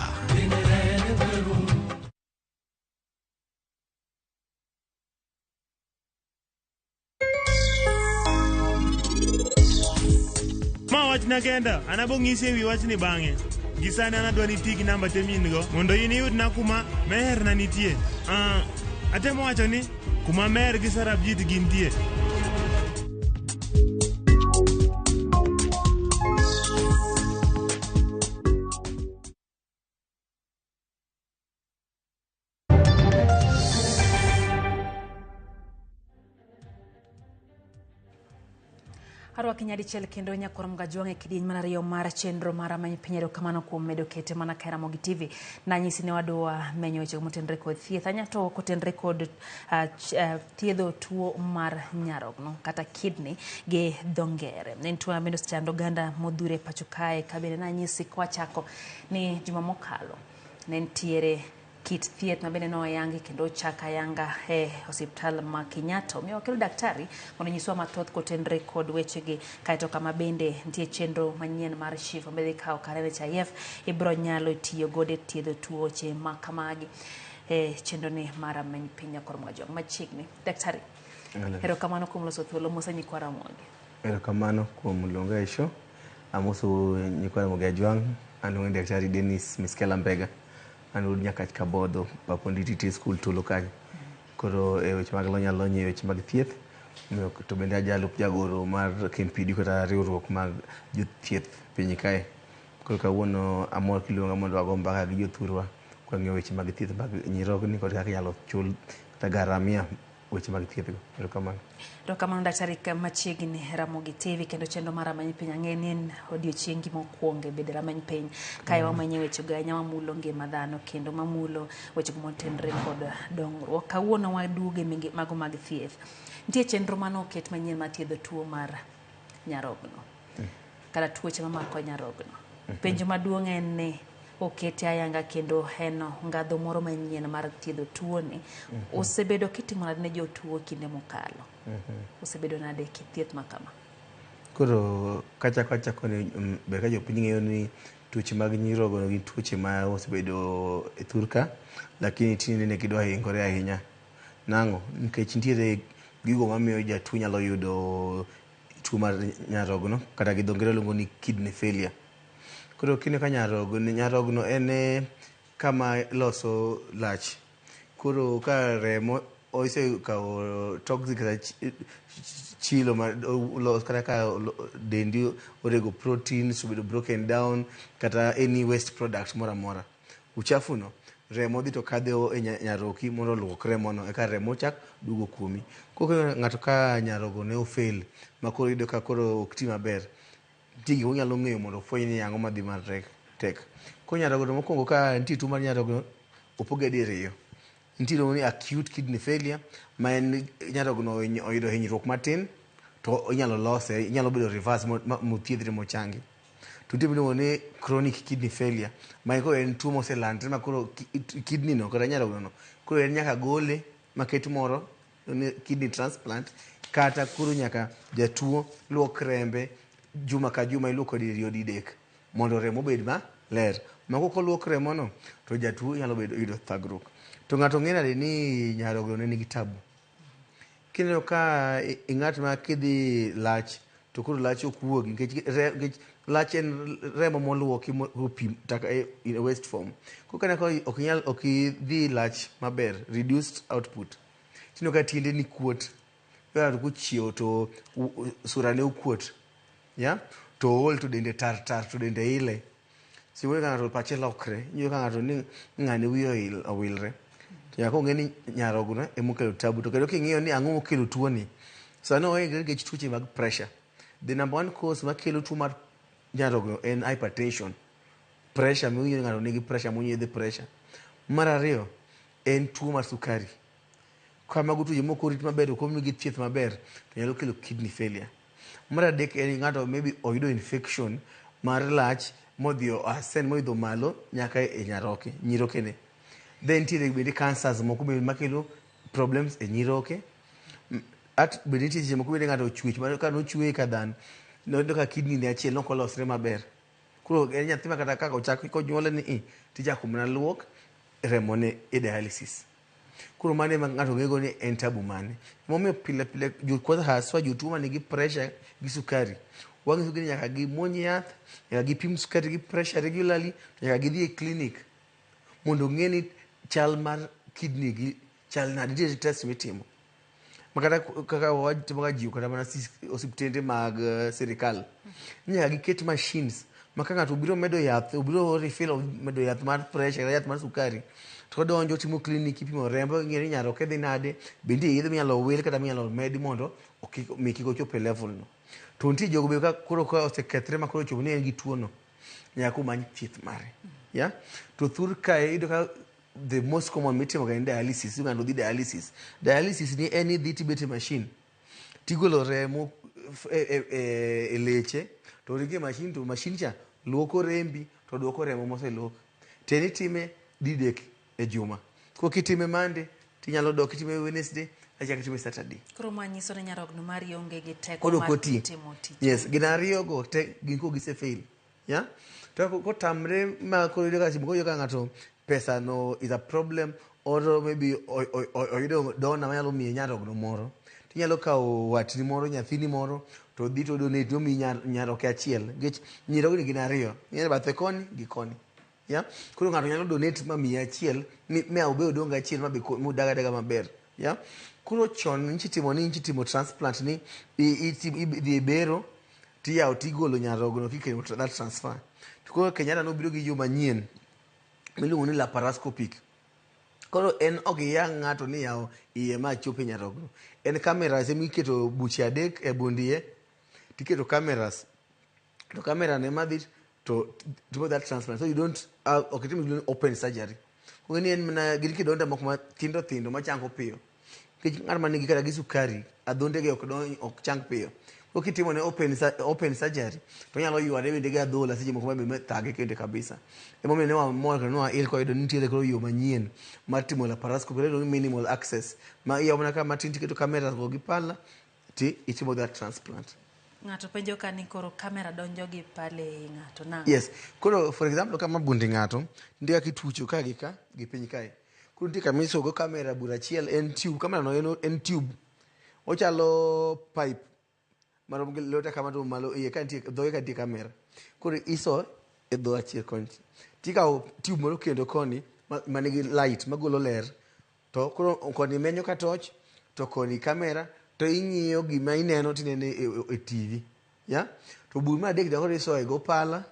Ma wachna kenda, an abo ng'isi ewi wachni bang'e. Gi sani an adwa ni iti gi namba te min go mondo in iyudna kuma meherna nitie. Atemo wacho ni kuma Meher gi Sarabjit gintie. Arwaki nyadichiel kendo nyakwar Mgajwang' e kidieny mar ariyo mar chenro mar Rameny Piny. Erokamano kuom medo kete mana ka Ramogi TV. Nanyisi ne wadwa menyo weche motenore kod thieth ahinya to kotenore kod thiedho tuo mar nyarogno kata kidney gi dho ngere. En tuo ma bende osechando oganda modhuro e pacho kae, ka bende nanyisi kwachako ni juma mokalo ne nitiere kit thieth ma bende noyangi kendo ochak ayanga e osiptal ma Kenyatta. Omiyo wakelo daktari mondo onyiswa mathoth kotenore kod wechegi. Kaeto kama bende nitie chenro manyien mar SHIF ma dhi kawo kar NHIF, ibiro nyalo tiyo godo e thiedho tuoche ma kamagi e chenro ni mar Rameny Piny nyakwar Mgajwang'. Machiegni daktari, erokamano kuom loso thuolo mosa nyikwa Ramogi. Erokamano kuom luonga e show. Amoso nyikwa Ramogi Ajwang'. An luonga ni Daktari Dennis Miskela Mbega. An wuod Nyakach Kabodho, Papundi TT School Tulo kanyo. Koro e weche mag lony alony e weche mag thieth, to bende ajalup jagoro mar KMPDU kata riwruok mag jothieth piny kae. Koro kawuono amor kiluonga mondo wago mbaka gi jothurwa kwang'iyo weche mag thieth mag nyirogni kod kaka inyalo chul kata garamia weche mag thieth go. Erokamano. Erokamano daktari machiegni Ramogi TV kendo chenro mar Rameny Piny ang'e ni en odiochiengi mokwongo e bedo Rameny Piny kae wamenyo wechego ahinya mamulo ngima dhano kendo mamulo wechego motenore kod dongruok. Kawuono waduogo e mago mag thieth. Nitie chenro mane oket manyien mar thiedho tuo mar nyarogno kata tuoche mamako nyarogno. Penjo maduong' en ni okete ayanga kendo en ngadho moro manyien mar thiedho tuoni. Osebedo kitimo nade ne jotuo kinde mokalo? Osebedo nade thieth ma kama? Koro kachako achako ni ber ka jopiny ng'eyo ni tuoche mag nyirogo gin tuoche ma osebedo e thur ka, lakini tinde ne gidwa hingore ahinya. Nang'o? Nikech nitiere gigo mamiyo jatuo nyalo yudo tuo mar nyarogno kata gi dho ngere luongo ni kidney failure. Koro kineno ka nyarogno en kama loso lach. Koro ka remo osekawo toxic kata chilo ma kata ka dendi orego proteins obedo broken down kata any waste product moro amora. Uchafu no remo dhi to kadho e nyaroki mondo oluok remono eka remo chak duogo kuomi. Koro ng'ato ka nyarogo ne ofail ma koro iyudo ka koro ok ti maber, nitie gik monyalo ng'eyo mondo ofweny ni ang'o madhi matek tek. Koro nyarogno mokwongo ka nitie tuo mar nyarogno opoge diriyo. Nitie iluongo ni acute kidney failure ma en nyarogno oyudo hinyruok matin to inyalo lose, inyalo bedo reverse mothiedhre mochangi. To nitie miluongo ni chronic kidney failure ma koro en tuo moselandre ma koro kidney no kata nyarogno no koro en nyaka gole maket moro ni kidney transplant kata koro nyaka jatuo luok rembe juma ka juma iluoko diriyo didek mondo remo obed maler. Ma kok oluok remono to jatuo nyalo bedo yudo thagruok. To ng'ato ng'e nade ni nyarogno ne nigi tabu? Kineno ka ng'at ma kidhi lach to koro lach ok wuogi nikech lach en remo moluoki mopim taka in a waste form. Koro kineno ka ok inyal ok idhi lach maber reduced output tineno ka tiendeni kuot ng'ato kochiewo to sura ne okuot ya to ool to dende tar tar to dende ile. So iwinjo ka ng'ato pache lokre iwinjo ka ng'ato ni ng'ani wiye owilre. To nyaka ong'e ni nyarogno emokelo tabu. To kendo king'iyo ni ang'o mokelo tuoni, sani ohinyre nikech tuoche mag pressure. The number one cause makelo tuo mar nyarogno en hypertension. Pressure miwinjo ni ng'ato nigi pressure monyiedhe pressure. Mar ariyo en tuo mar sukari. Ka mago tuoche mok orit maber ok omigi thieth maber to nyalo kelo kidney failure. Mar adek en ng'ato maybe oyudo infection mar lach modhi o ascend moidho malo nyaka e nyaroke nyirokene. Then nitiere bende cancers moko bende makelo problems e nyiroke. At bende nitie seche moko bende ng'ato ochwech ma ka nochweye ka dhano noyudo ka kidney ne achiel nok olosre maber. Koro en nyathi ma kata kaka ochak konyuole ni i tichako mana luok remone e dialysis. Koro mano ema ng'ato ng'ego ni en tabu mane. Emomiyo pile pile kwanza haswa jotuo manigi pressure gi sukari wang'isogi ni nyaka gimuony yath, nyaka gipim sukari gi pressure regularly, to nyaka gidhi e clinic mondo ong'e ni chal mar kidney gi chal nade. Nitie test mitimo. Makata kaka watimo ga jiwo kata mana osiptende mag sirikal. Nyaka giket machines ma ka ng'ato obiro medo yath, obiro refill medo yath mar pressure kata yath mar sukari, to odonjo otimo clinic ipimo rembe ing'e ni nyaroke dhi nade, be nitie yedhe minyalo wil kata minyalo medi mondo mi kik ochop e level no. To nitie jogo be ka koro ka osekethre ma koro ochopo ni en gi tuo no, nyaka omany thieth mare. Yeah? To thur kae iyudo ka the most common mitimo ga en dialysis, ng'ato dhi dialysis. Dialysis ni en idhi tibet e machine tigolo remo e leche to ringo e machine to machine cha luoko rembi to duoko remo moseluok. To en itime didek e juma. Koro kitime Monday tinyalo dok itime Wednesday achak itime Saturday. Koro ma nyiso ni nyarogno mari onge gi teko Koro mar ok oti. timo tich. Yes, gin ariyo go te gin koro gise fail. Yeah? To kotamre ma koro iyudo ka seche moko iyudo ka ng'ato pesa no is a problem or maybe oyudo donor manyalo miye nyarogno moro. Tinyalo kawo watni moro, nyathini moro to dhi to donate omiyi nyaroke achiel nikech nyirogni gin ariyo. Ing'e bathe koni gi koni. Yeah? Koro ng'ato nyalo donate ma miye achiel mi obe odong' achiel ma be mudag adaga maber. Yeah? Koro chon nyichi timo ni nyichi timo transplant ni idhi e bero tiyawo tigolo nyarogno kikelo that transfer. To koro Kenyatta nobiro gi yo manyien miluongo ni laparoscopic. Koro en ok iyang' ng'ato ni yawo iye ma chop e nyarogno. En cameras ema iketo buche adek e bund iye, tiketo cameras. To camera no ema dhi to timo that transplant. So you don't, ok itim gimiluongo ni open surgery. Koro ni en mana gin kidonda moko matindo tindo machango piyo. Nikech ng'at man gi kata gi sukari, adhonde ge ok donj, ok chang piyo. Koro kitimo ne open surgery, to onyalo yware bende gi adhola seche moko mabe thage kende kabisa. Emomiyo ne wamor kendo ne wail kwayudo ni nitiere koro yo manyien mar timo laparoscopy, iluongo ni minimal access. Ma iyawo mana ka matin tiketo camera go gi pala, ti itimo that transplant. Ng'ato penjo ka ni koro kamera donjo gi pala ei ng'ato nang'o? Yes. Koro for example kama bundi ng'ato, nitie kaka itucho ka gi ka gi piny kae. Koro nitie kama isogo kamera bur achiel, en tube, kamera no en tube. Ochalo pipe marom gi lweta kama to malo iye ka nitie dhoge ka nitie kamera. Koro iso e dho achiel koni. Tikawo tube moro kendo koni manigi light magolo ler. To koro koni menyo ka torch to koni kamera to ing'iyo gima ineno tinene e TV. Ya? To bur mar adek to koro isoye go pala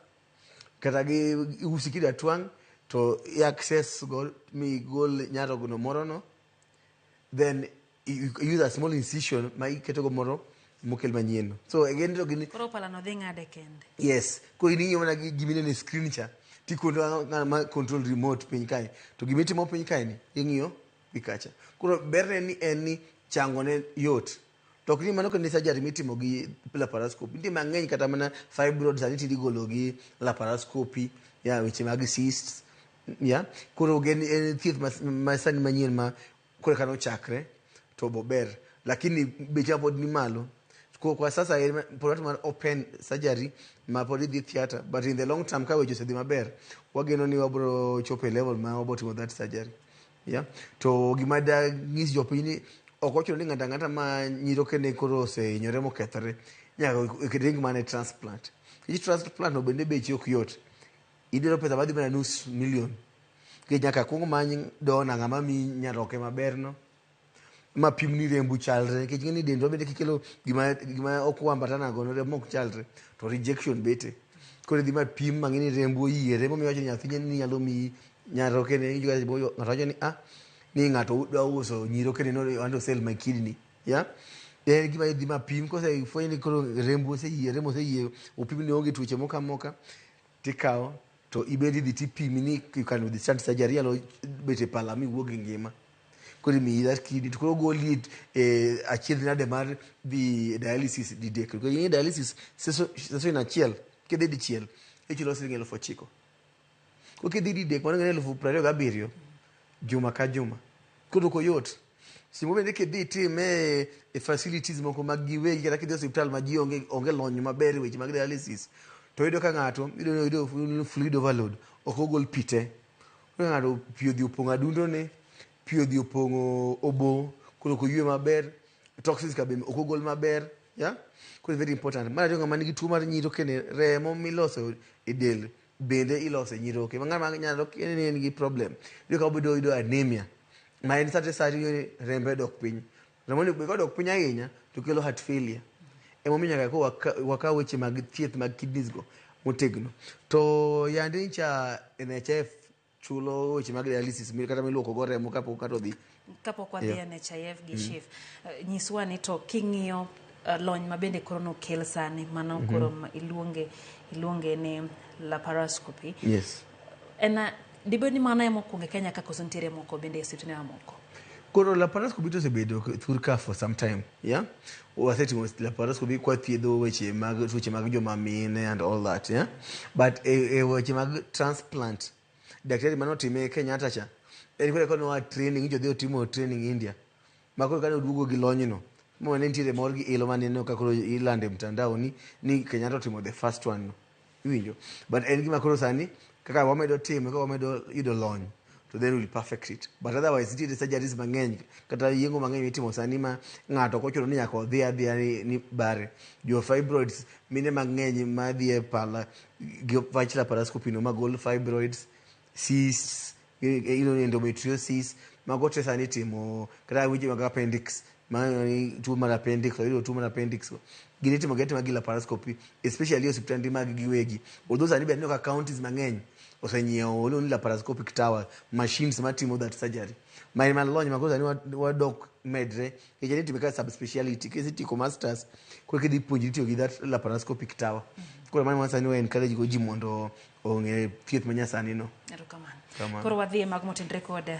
kata gi usi kida twang' to i access go migol nyarogno moro no, then you use a small incision ma iketo go moro mokel manyien no. So again to gini Koro pala no dhi ng'ade kende. Yes. Koro in ing'iyo mana gi gima ineno e screen cha tikono ng'ama control remote piny kae to gima itimo piny kae ni ing'iyo gi kacha. Koro berne ni en ni chango ne yot. To ok ni mano kende surgery mitimo gi laparoscopy. Nitie mang'eny kata mana fibroids sani tinde igolo gi laparoscopy, ya weche mag cysts, ya. Koro gen en thieth ma sani manyien ma koro eka nochakre to bober. Lakini beche pod ni malo. Kwa sasa en pod mar open surgery ma pod idhi theatre, but in the long term ka weche osedhi maber, wageno ni wabro chopo e level ma wabro timo that surgery. Yeah. To gima da nyis jopiny ni ok ochuno ni ng'ato ang'ata ma nyirokene koro osehinyore mokethore nyaka ring mana e transplant. Nikech transplant no bende beche ok yot. Idwaro pesa madhi mana nus million. Nikech nyaka kuong many dona ng'ama miyi nyaroke maber no ma pim ni rembu chalre nikech ing'e ni dendwa bende kikelo gima ok wambatana go no remo ok chalre to rejection bete. Koro idhi ma pim mang'e ni rembu oyiere momiyo iwacho ni nyathi ni nyalo miyi nyaroke ne iwinjo ka ng'ato wacho ni ah ni ng'ato dwa uso nyirokene no want to sell my kidney. Yeah? En gima idhi ma pim kosefweny ni koro rembu oseyie remo oseyie opim ni onge tuoche moko amoka tikawo to ibed idhi tipimi ni you can withstand surgery inyalo bet e pala miwuog gi ngima. Koro imiyi that kidney to koro ogoli e achiedh nade mar dhi dialysis didek. Koro ing'e dialysis session achiel kidhi dichiel ichulo siling 9,000. Koro kidhi didek mano ing'e ni 27,000 juma ka juma. Koro ok oyot. Seche moko bende kidhi itime e facilities moko mag giwegi kata kidhi e osiptal ma ji onge lony maber e weche mag dialysis to iyudo ka ng'ato iyudo fluid overload ok ogol pi te. Koro ng'ato pi odhi opong'o adundone, pi odhi opong'o obo, koro ok oywe maber, toxins ka be ok ogol maber. Yeah? Koro very important. Mar ariyo ng'ama nigi tuo mar nyirokene remo miloso e del bende iloso e nyiroke. Ma ng'ama nyarokene en gi problem. Iyudo ka obedo yudo anemia. Ma en sate sate iyudo ni rembe dok piny. Remo ni kodok piny ahinya to kelo heart failure. Emomiyo nyaka ko wakaw weche mag thieth mag kidneys go motegno. To yande ncha NHIF chulo weche mag dialysis kata miluoko go remo kapok ng'ato odhi. Kapok wadhi NHIF gi SHIF, nyiswa ni to king'iyo lony ma bende koro nokel sani mano koro iluonge ni laparoscopy. Yes. En dibed ni mano ema okwongo e Kenya ka koso nitiere moko bende e osiptende mamoko? Koro laparoscopy to osebedo thur ka for some time. Yeah? Wasetimo laparoscopy kwa thiedho weche mag tuoche mag joma mine and all that. Yeah? But e weche mag transplant, daktari manotime Kenyatta cha, en kore konoa training, nyocha odhi otimo training India. Ma koro kane oduogo gi lonyno, mo ne nitiere mor gi ilo maneno ka koro ilando e mtandao ni Kenyatta otimo the first one no. Iwinjo? But en gima koro sani kaka wamedo timo, kaka wamedo yudo lony, to then we'll perfect it. But otherwise nitiere surgeries mang'eny kata yeng'o mang'eny mitimo sani ma ng'ato ok ochuno ni nyaka odhi adhiya ni bare. Jo fibroids, mine mang'eny madhi e pala gi wach laparoscopy no magol fibroids, cysts, endometriosis, mago te sani itimo kata weche mag appendix, ma tuo mar appendix, oyudo tuo mar appendix. Gini itimo gi atima gi laparoscopy, especially e osiptande mag giwegi. Although sani be aneno ka counties mang'eny osenyiewo iluongo ni laparoscopic tower machines matimo that surgery ma en mana lony ma koro sani wadok medre nikech en itime kaka subspeciality kisetieko masters koro kidhi puonjri tiyo gi that laparoscopic tower koro mano ema sani wa encourage go ji mondo ong'e thieth ma nyasani no. Erokamano. Kamano. Koro wadhi e mago motenre kod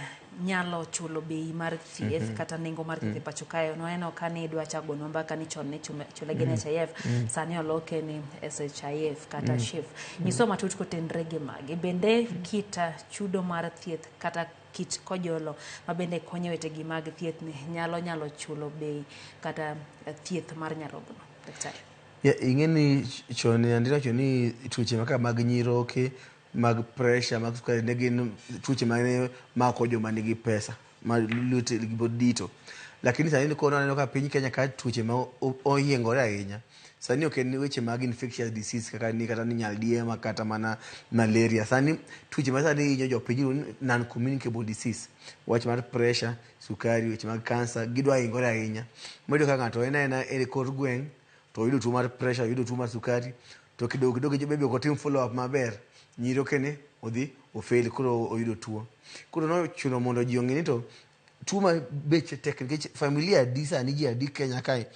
nyalo chulo bei mar thieth kata nengo mar thieth e pacho kae. Nwaneno ka ni idwa chako gonwa mbaka ni chon ne chule gi NHIF, sani oloke ni SHIF kata SHIF. Nyiswa matut kotenre gi magi. Bende kit chudo mar thieth kata kit kojolo ma bende konyo wetegi mag thieth ni nyalo chulo bei kata thieth mar nyarogno. Daktari. Yeah, ing'e ni chon andina wacho ni tuoche maka mag nyiroke, mag pressure, mag sukari ne gin tuoche mane mako joma nigi pesa ma lwete gi pod dito. Lakini sani koro aneno ka piny Kenya ka tuoche ma oyiengore ahinya. Sani ok en weche mag infectious disease kaka ni kata ni nyaldiema kata mana malaria. Sani tuoche ma sani hinyo jopiny iluongo ni non communicable disease. Wach mar pressure, sukari, weche mag cancer gidwa hingore ahinya. Mayudo ka ng'ato en aena e kor gweng' to oyudo tuo mar pressure, oyudo tuo mar sukari to kidogo kidogo maybe ok otim follow up maber, nyirokene odhi ofail koro oyudo tuo. Koro nochuno mondo ji ong'e ni to tuo ma beche tek nikech familia adi sani ji adi Kenya kae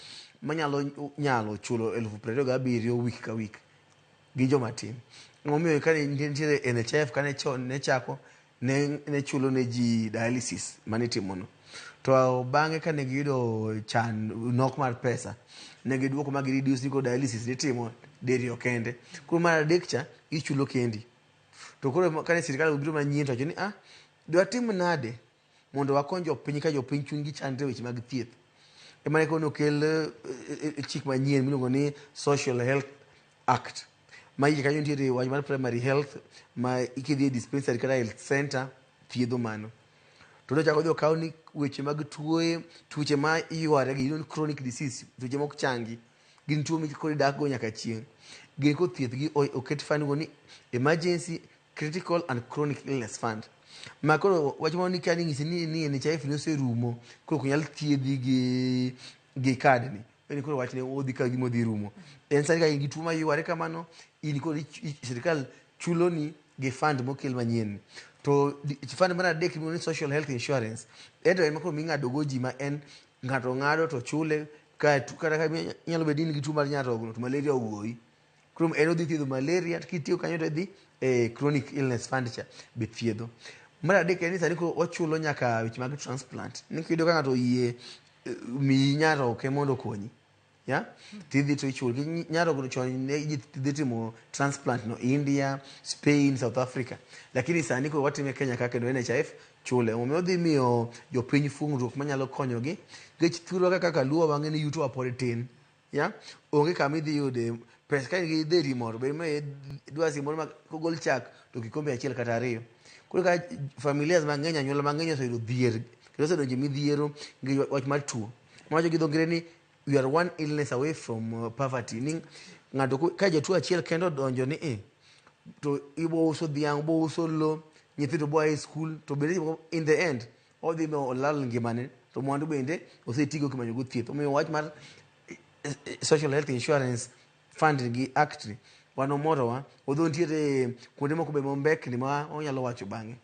manyalo nyalo chulo 27,000 week ka week gi joma tin. Emomiyo kane nitiere NHIF kane chon ne chako ne chulo ne ji dialysis mane itimono. To bang'e kane giyudo chan nok mar pesa, ne giduoko ma gi reduce ni koro dialysis nitimo diriyo kende. Koro mar adek cha ichulo kendi. To koro kane sirikal obiro manyien to wacho ni dwatim nade mondo wakony jopiny ka jopiny chunygi chandre weche mag thieth. Ema ne koro nokel chik manyien miluongo ni Social Health Act. Ma iye kanyo nitiere wach mar primary health ma kidhi e dispensary kata health center thiedho mano. To nochako odhi okaw ni weche mag tuoche ma yware gi iluongo ni chronic disease, tuoche mok changi. Gin tuo ma koro idak go nyaka chieng'. Gin koro thieth gi oket fund go ni emergency critical and chronic illness fund. Ma koro wach moro ni ka ni ng'isi ni NHIF ni oserumo koro ok nyal thiedhi gi card ni. En koro wachne odhi ka gima odhi rumo. En sani ka in gi tuo mayware kamano, in koro sirikal chuloni gi fund mokel manyien. To fund mar adek iluongo ni social health insurance. En to en koro ming'ado go ji ma en ng'ato ng'ado to chule ka kata ka inyalo bedo ni in gi tuo mar nyarogno to malaria ogoyi. Koro en odhi thiedho malaria to kitiyo kanyo to idhi e chronic illness fund cha be thiedho. Mar adek en ni sani koro wachulo nyaka weche mag transplant. Ni kiyudo ka ng'ato oyie miyi nyaroke mondo okonyi. Ya? Tidhi to ichulo. Nyarogno chon ne ji dhi timo transplant no India, Spain, South Africa. Lakini sani koro watime Kenya ka kendo NHIF chule. Omiyo odhi miyo jopiny fungruok manyalo konyogi. Nikech thurwa kaka Luo wang'e ni yuto wa pod tin. Ya? Onge kama idhi yude pesa ka in gi dheri moro be ma dwasi moro ma kogol chak to kikombe achiel kata ariyo. Koro ka familias mang'eny anyuola mang'eny oseyudo dhier kendo osedonjo e midhiero gi wach mar tuo. Mawacho gi dho ngere ni we are one illness away from poverty. Ni ng'ato ka jatuo achiel kende odonjo ni to ibo uso dhiang', ibo uso lo, nyithindo bo a e school to bende in the end odhi ma olal ngimane to mwandu bende osetigo kimanyo go thieth. Omiyo wach mar social health insurance fund gi act ni wan omorowa odho nitiere kuonde moko be mombekni ma wanyalo wacho bang'e.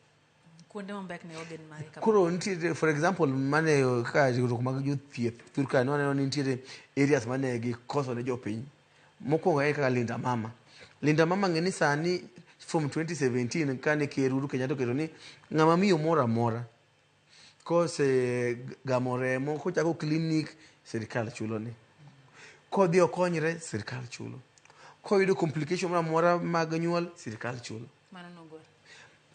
Kuonde mombekni gin mage kama? Koro nitiere for example mane kaka riwruok mag jothieth thur ka waneno ni nitiere areas mane gikoso ne jopiny. Mokwongo en kaka Linda Mama. Linda Mama ng'e ni sani from 2017 kane Ker Uhuru Kenyatta oketo ni ng'ama miyo moro amora kose gamo remo kochako klinik sirikal chulo ne. Kodhi okonyre sirikal chulo. Koyudo complication moro amora mag nyuol sirikal chulo. Mano nogol.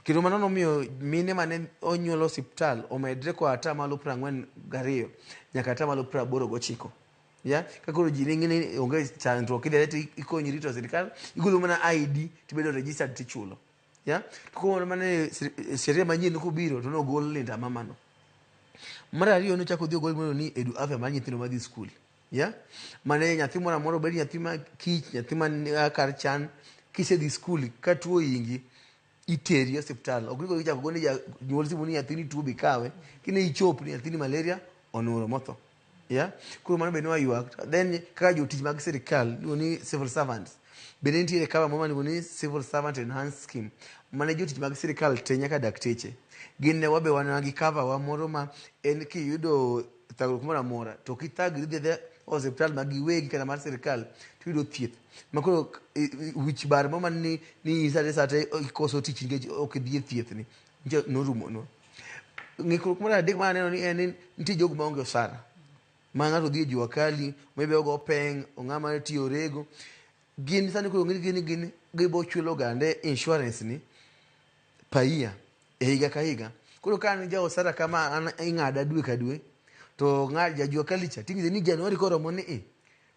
Kendo mano nomiyo mine mane onyuolo osiptal omedre koa 42% nyaka 89%. Ya, ka koro ji ne ng'e ni onge chandruok kidhi to ikonyri to sirikal igolo mana ID tibedo registered tichulo. Ya, to koro mane sheria manyien kobiro to nogol Linda Mama no. Mar ariyo nochako odhi ogol gimoro ni Edu Afya mar nyithindo madhi skul. Ya, mane nyathi moro amora obed nyathi ma kich, nyathi man kar chan, kisedhi skul ka tuo ohingi iteri e osiptal. Ok ni koro ichako gone janyuol simu ni nyathini tuo bi kawe. Kine ichop ni nyathini malaria onuro motho. Ya, koro mano be ne waywak. Then kaka jotich mag sirikal iluongo ni civil servants. Bende nitiere cover moro miluongo ni civil servant enhanced scheme. mane jotich mag sirikal te nyaka dakteche gin ne wabe wan gi cover wa moro ma en kiyudo thagruok moro amora to ok ithagri idhi adhiya osiptal ma giwegi kata mar sirikal tiyudo thieth ma koro wich bar moro man ni sate sate ikoso tich nikech ok idhi e thieth ni nyicha norumonwa. Ng'ikruok mar adek ma aneno ni en ni nitie jogo maonge osara ma ng'ato dhi e jua kali maybe ogo peng' ong'ama tiyo rego gin sani koro ng'e ni gin gibo chulo gande insurance ni per year e higa ka higa. Koro ka an ja osara kama an ing'ada dwe ka dwe to ng'a ja jua kali cha ting'ise ni January koromo ni i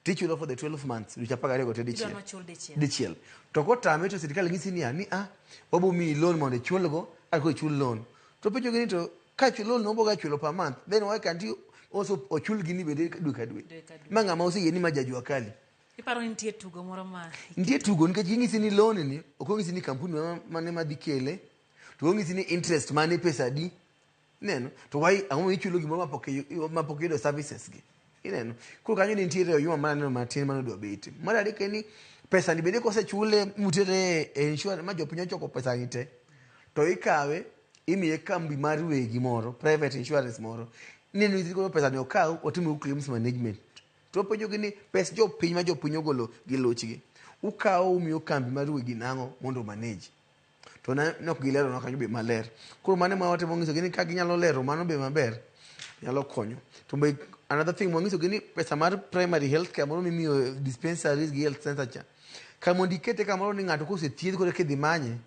tichulo for the 12 months dweche 12 te dichiel. Idwa nochul dichiel. Dichiel. To kotame to sirikal ng'isi niya ni a wabo miyi loan mondo ichulgo ako ichul loan. To penjo gi ni to ka loan no boga chulo per month then why can't you also ochul gini bende dwe ka dwe. Dwe ka dwe. Ma ng'ama oseyie ni ma ja jua kali. Iparo ni nitie tugo moro ma Nitie tugo nikech ging'isi ni loan ni ok ong'isi ni kampuni mane madhi kele to ong'isi ni interest mane pesa adi. Ineno? To why ang'o ichulo gimoro mapok iyudo services gi? Ineno? Koro kanyo nitiere oyuma mana neno matin mane odwa betie. Mar adek en ni pesa ni bende kosechule mutere e insurance ma jopiny ochoko pesa ni te to ikawe imiye kambi mar wegi moro private insurance moro ni ni koro pesa ni okaw otim claims management to penjo gi ni pes jopiny ma jopiny ogolo gi lochgi ukawo umiyo kambi mar wegi nang'o mondo manage to ne ok gilero na kanyo be maler. Koro mano ema watemo nyisogi ni ka ginyalo lero mano be maber nyalo konyo. To be another thing wanyisogi ni pesa mar primary health care moro mimiyo dispensaries gi health center cha kar mondo ikete kamoro ni ng'ato kosethiedh koro eka idhi manye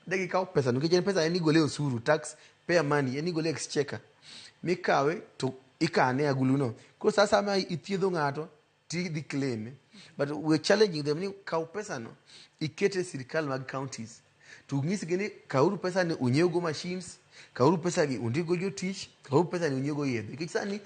de gikawo pesa nikech en pesa en igole osuru tax payer money en igole exchequer mikawe to ikane e aguluno. Koro sa asaya ma ithiedho ng'ato tidhi claim but we're challenging them ni kaw pesa no ikete e sirikal mag counties to nyisgi ni kawuru pesa ni unyiewgo machines kawuru pesa gi undikgo jotich kawuru pesa ni unyiewgo yedhe nikech sani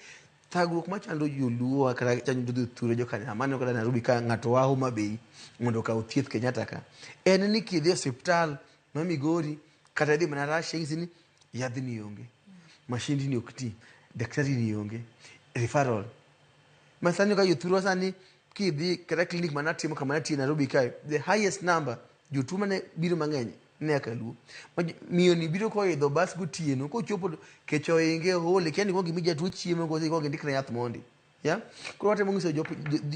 thagruok machando joluo kata chando jothuro joka maneno kata Nairobi ka ng'ato wa Homa Bay mondo okaw thieth Kenyatta ka en ni kidhi e osiptal ma Migori kata idhi mana Russia inyisi ni yadhni onge mashindni ok ti daktari ni onge referral ma sani ka jothurwa sani kidhi kata clinic mana timo kama natiye Nairobi kae the highest number jotuo mane biro mang'eny ne akaluo miyo ni biro koidho bas gotieno kochopo kech oinge oole kia ni kuong imi jatuo chiemo koso ikuong indikne yath mondi yeah? Koro watemo nyiso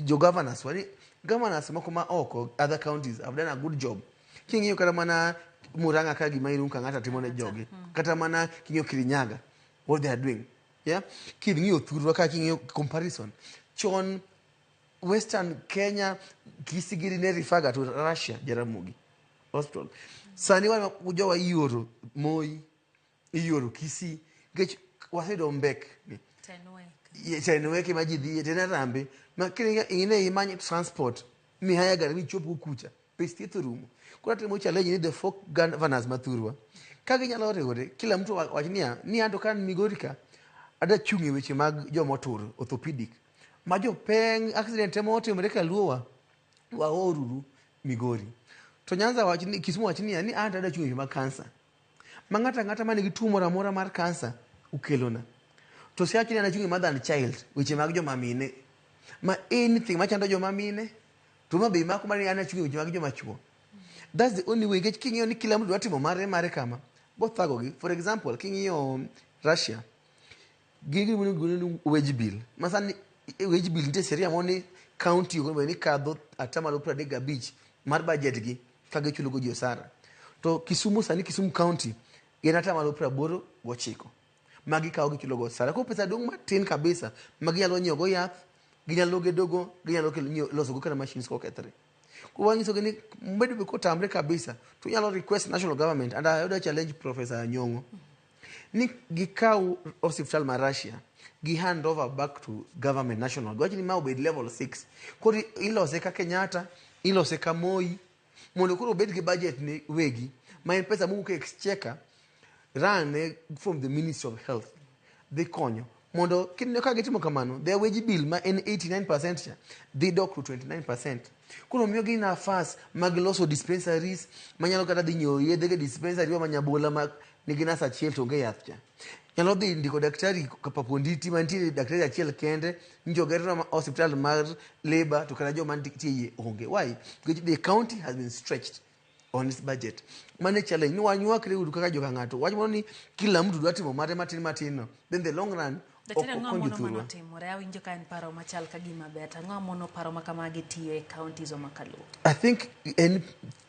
jo governors wa ni governors moko ma oko other counties have done a good job king'iyo kata mana Murang'a ka gima Irungu Kang'ata timo ne jogi kata mana king'iyo Kirinyaga what they are doing yeah? King'iyo thurwa ka king'iyo comparison chon Western Kenya Kisii giri ne refer to Russia Jaramogi Hospital sani wan jowa ioro Moi ioro Kisii nikech waseyudo mbek ni Tenwek ema ji dhiye ten Harambee ma ine imany transport mihaya gari michop go kucha pes thieth orumo. Koro atemo challenge ni the four governors mathurwa ka ginyalo riwore kila mtu wach niya ni anto ka an Migori ka adwa chung' e weche mag joma otur orthopedic ma jopeng accident ema otimore kaluowa waoruru Migori. To Nyanza wach ni Kisumu wach niya ni anto adwa chung' e weche mag kansa ma ng'ato ang'ata man gi tuo moro amora mar kansa ukelona. To Siaya wacho ni an achung' e mother and child weche mag joma mine ma anything machando joma mine to ma be mako mar ni an achung' e weche mag joma chuo. That's the only way nikech king'iyo ni kila mtu dwa timo mare mare kama bothagogi. For example king'iyo Russia gin gima iluongo ni wage bill ma sani wage bill nitie sheria moro ni county onego bed ni kadho atamalo 35 mar budget gi ka gichulo go ji osara. To Kisumu sani Kisumu county gin atamalo 89 ma gikawo gichulo go osara. Koro pesa dong' matin kabisa ma ginyalo nyiewo go yath, ginyalo gedogo, ginyalo loso go kata machines kokethre. Koro wanyisogi ni bedo be kotamre kabisa to inyalo request national government and I would challenge Professor Nyong'o ni gikaw osiptal ma Russia gi hand over back to government national. Giwach ni ma obed level 6. Koro ilose ka Kenyatta, ilose ka Moi mondo koro obed gi budget ne wegi ma en pesa mowuok e exchequer run from the Ministry of Health dhi konyo mondo kineno ka gitimo kamano their wage bill ma en 89% cha dhi dok to 29%. Koro miyo gi nafas mag loso dispensaries manyalo kata dhi nyiewo yedhe e dispensary ma Nyabola ma nigi nas achiel to onge yath cha. Nyalo dhi ndiko daktari Kapaponditi mantiere daktari achiel kende njo oger osiptal mar labor to kata joma nitie iye onge. Why? Because the county has been stretched. On its budget. Mano e challenge ni wanywakre uru kaka joka ng'ato. Wach moro ni kila mtu dwa timo mare matin matin no. Then the long run ok Daktari, ang'o okony mono jothurwa. manotimore? Awinjo ka en paro machal ka gima ber. To ang'o mono paro ma kamagi tiyo e counties ma kaluo? I think en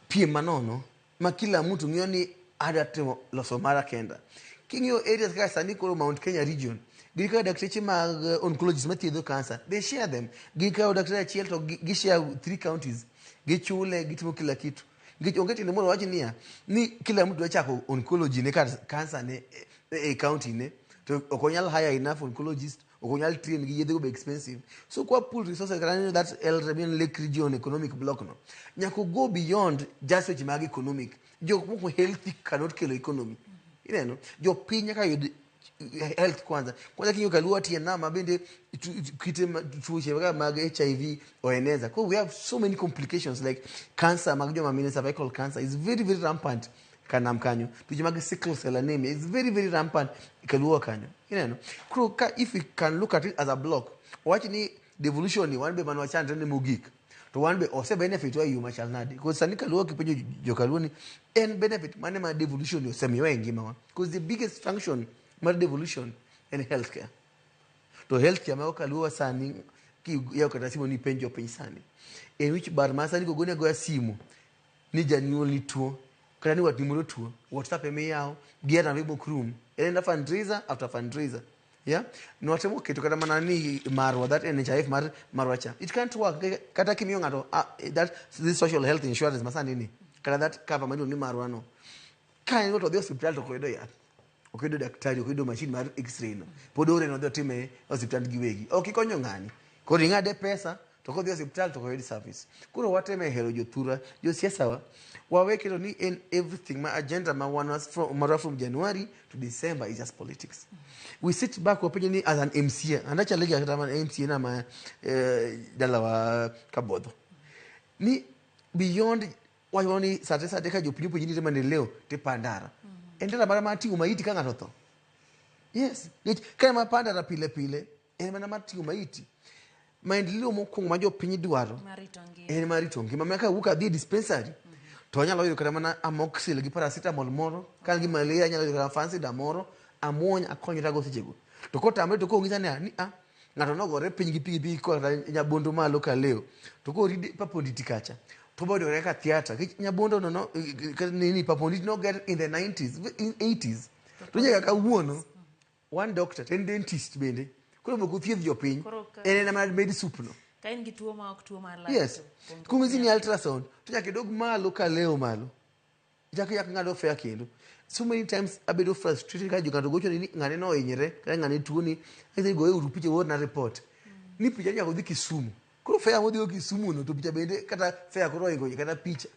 piem manono ma kila mtu ng'iyo ni adwa timo loso mara kenda. King'iyo areas kaka sani koro Mount Kenya region, gin kaka dakteche mag oncologists mathiedho cancer, they share them. Gikawo daktari achiel to gi share three counties, gichule, gitimo kila kitu. Nikech onge tiende mondo wach niya, ni kila mtu dwa chako oncology ne kar cancer ne e county ne, to ok onyal hire enough oncologist, ok onyal train gi yedhe go be expensive. So kwa pool resources kata neno that El Remian Lake Region economic block no, nyaka go beyond just weche mag economic. Jok moko healthy cannot kelo economy. Ineno, jopiny nyaka yud health kwanza. Kwanza king'iyo kaluo tie nama bende kite tuoche kaka mag HIV oeneza. Ko we have so many complications like cancer mag joma mine, cervical cancer is very very rampant kanam kanyo. Tuoche mag sickle cell anemia is very very rampant kaluo kanyo. Ineno. Koro ka if we can look at it as a block, wach ni devolution ni wan be mane wachandre ne mogik. To wan be ose benefit wa e yo machal nade? Because sani kaluo kipenjo jokaluo ni en benefit mane ma devolution ni osemiyowa e ngimawa? Because the biggest function mar devolution en healthcare. To healthcare mago kaluo sani kiyawo kata simu ni penjo jopiny sani. En wich bar ma sani kogoni agoya simu ni janyuol ni tuo kata ni watni moro tuo, WhatsApp ema iyawo gi harambee mok rum. En ena fundraiser after fundraiser. Yeah? Nwatemo keto kata mana ni marwa that NHIF mar marwa cha. It can't work. Kata kimiyo ng'ato that this social health insurance masani ni kata that cover ma iluongo ni marwa no. Ka en go to odhi osiptal to ok oyudo yath. Ok oyudo daktari, ok oyudo machine mar x-ray no. Pod oore nodhi otime e osiptand giwegi. Ok ikonyo ng'ani. Koro ing'ade pesa to kodhi osiptal to ok oyud service. Koro wateme hero jothurwa, josiasa wa, wawe keto ni en everything ma agenda ma wan from, marwa from January to December is just politics. We sit back wapenjo ni as an MCA, and achalo gi kata mana MCA na ma dalawa Kabodho. Ni beyond wacho ni sate sate ka jopiny openji ni nitie maendeleo tipandara. En ndara mana mar ting'o maiti ka ng'ato otho. Yes, nikech ka en mana pandara pile pile, en mana mar ting'o maiti. Maendeleo mokwongo ma jopiny dwaro en mar rito ngima. Ma kawuok adhi e dispensary to anyalo yudo kata mana amoxil gi paracetamol moro, ka an gi malaria anyalo yudo kata fansida moro, amuony akonyrago sechego. To kotamre to kong'isa ni ni a ng'ato nogore piny gi pikipiki koa kata Nyabondo malo Kaleo to koride Paponditi kacha to boyudore kaka theatre. Nikech Nyabondo no no nini Paponditi noger in the 90s, in 80s. To nyaka kawuono one doctor to en dentist bende. Koro be ok othiedh jopiny. En ena mana med soup no. Ka in gi tuo ma ok tuo mar lach Yes. to onge Kong'isi ni ultrasound to nyaka idog malo Kaleo malo. Ichako ichako ing'ado fare kendo. So many times abedo frustrated ka ng'ato gocho ni ng'ane no ohinyre kata ng'ane tuo ni anyise ni goye uru picha uorna report. Ni picha nyaka odhi Kisumu. Koro fare modhigo Kisumu no to picha bende kata fare koro ohingo kata picha.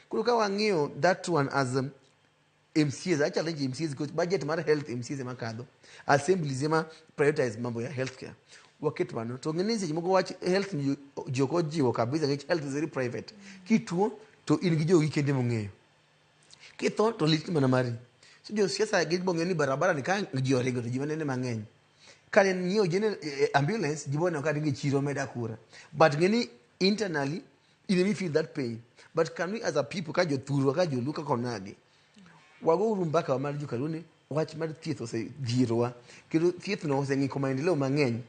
Koro ka wang'iyo that one as MCAs, I challenge MCAs because budget mar health MCAs ema kadho. Assemblies ema prioritize mambo ya healthcare. Waket mano. To ng'eni seche moko wach health ni ji ok ojiwo kabisa nikech health is very private. Kituo to in gi jogi kende mong'eyo. Kitho to lit mana mari. So josiasa gin bong'eyo ni barabara ni ka ji oringo to ji manene mang'eny. Ka ne nyiewo ambulance ji boneno ka ringo e chiro meda kura. But ng'eni internally in emi feel that pain. But can we as a people ka jothurwa ka joluo kaka onagi wago uru mbaka mar jokaluo ni wach mar thieth osedhierowa kendo thieth no oseng'iko maendeleo mang'eny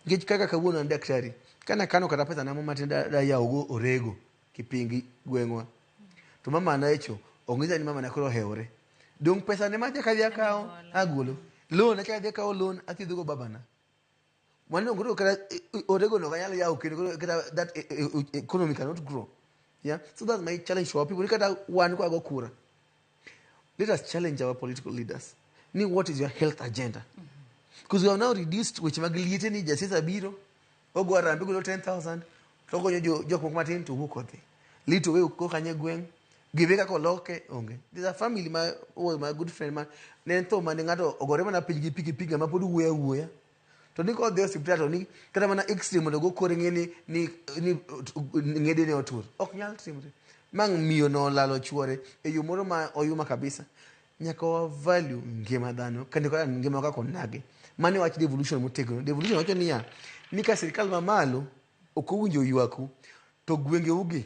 nikech kaka kawuono an daktari kana kano kata pesa na mo matin da yawogo orego kipingi gweng'wa to mama na echo ong'isa ni mama na koro ohewore dong pesa ne macha kadhi akawo agolo loan acha kadhi akawo loan athiedhogo babana mano koro kata orego no kanyalo yawo kendo koro kata that economy cannot grow. Yeah, so that's my challenge to our people. Kata wan kwa go kura, let us challenge our political leaders ni what is your health agenda, because we have now reduced weche mag liete ni jasiasa biro ogo harambee golo 10,000 to okonyo jok moko matin to wuok odhi lito we ko kanye gweng' give kaka oloke onge. There's a family ma was my good friend ma ne en tho mane ng'ato ogore mana piny gi pikipiki ma pod wuoyo awuoya to ni kodhi e osiptal to ni kata mana x-ray mondo ogo kore ng'e ni ng'ede ne otur ok nyal timre ma miyo no olalo chuore e yo moro ma oyuma kabisa. Nyaka wa value ngima dhano kendo kaka ngima kaka onagi. Mano e wach devolution motegno. Devolution wacho niya ni ka sirikal mamalo ok owinjo ywaku to gwengeu gi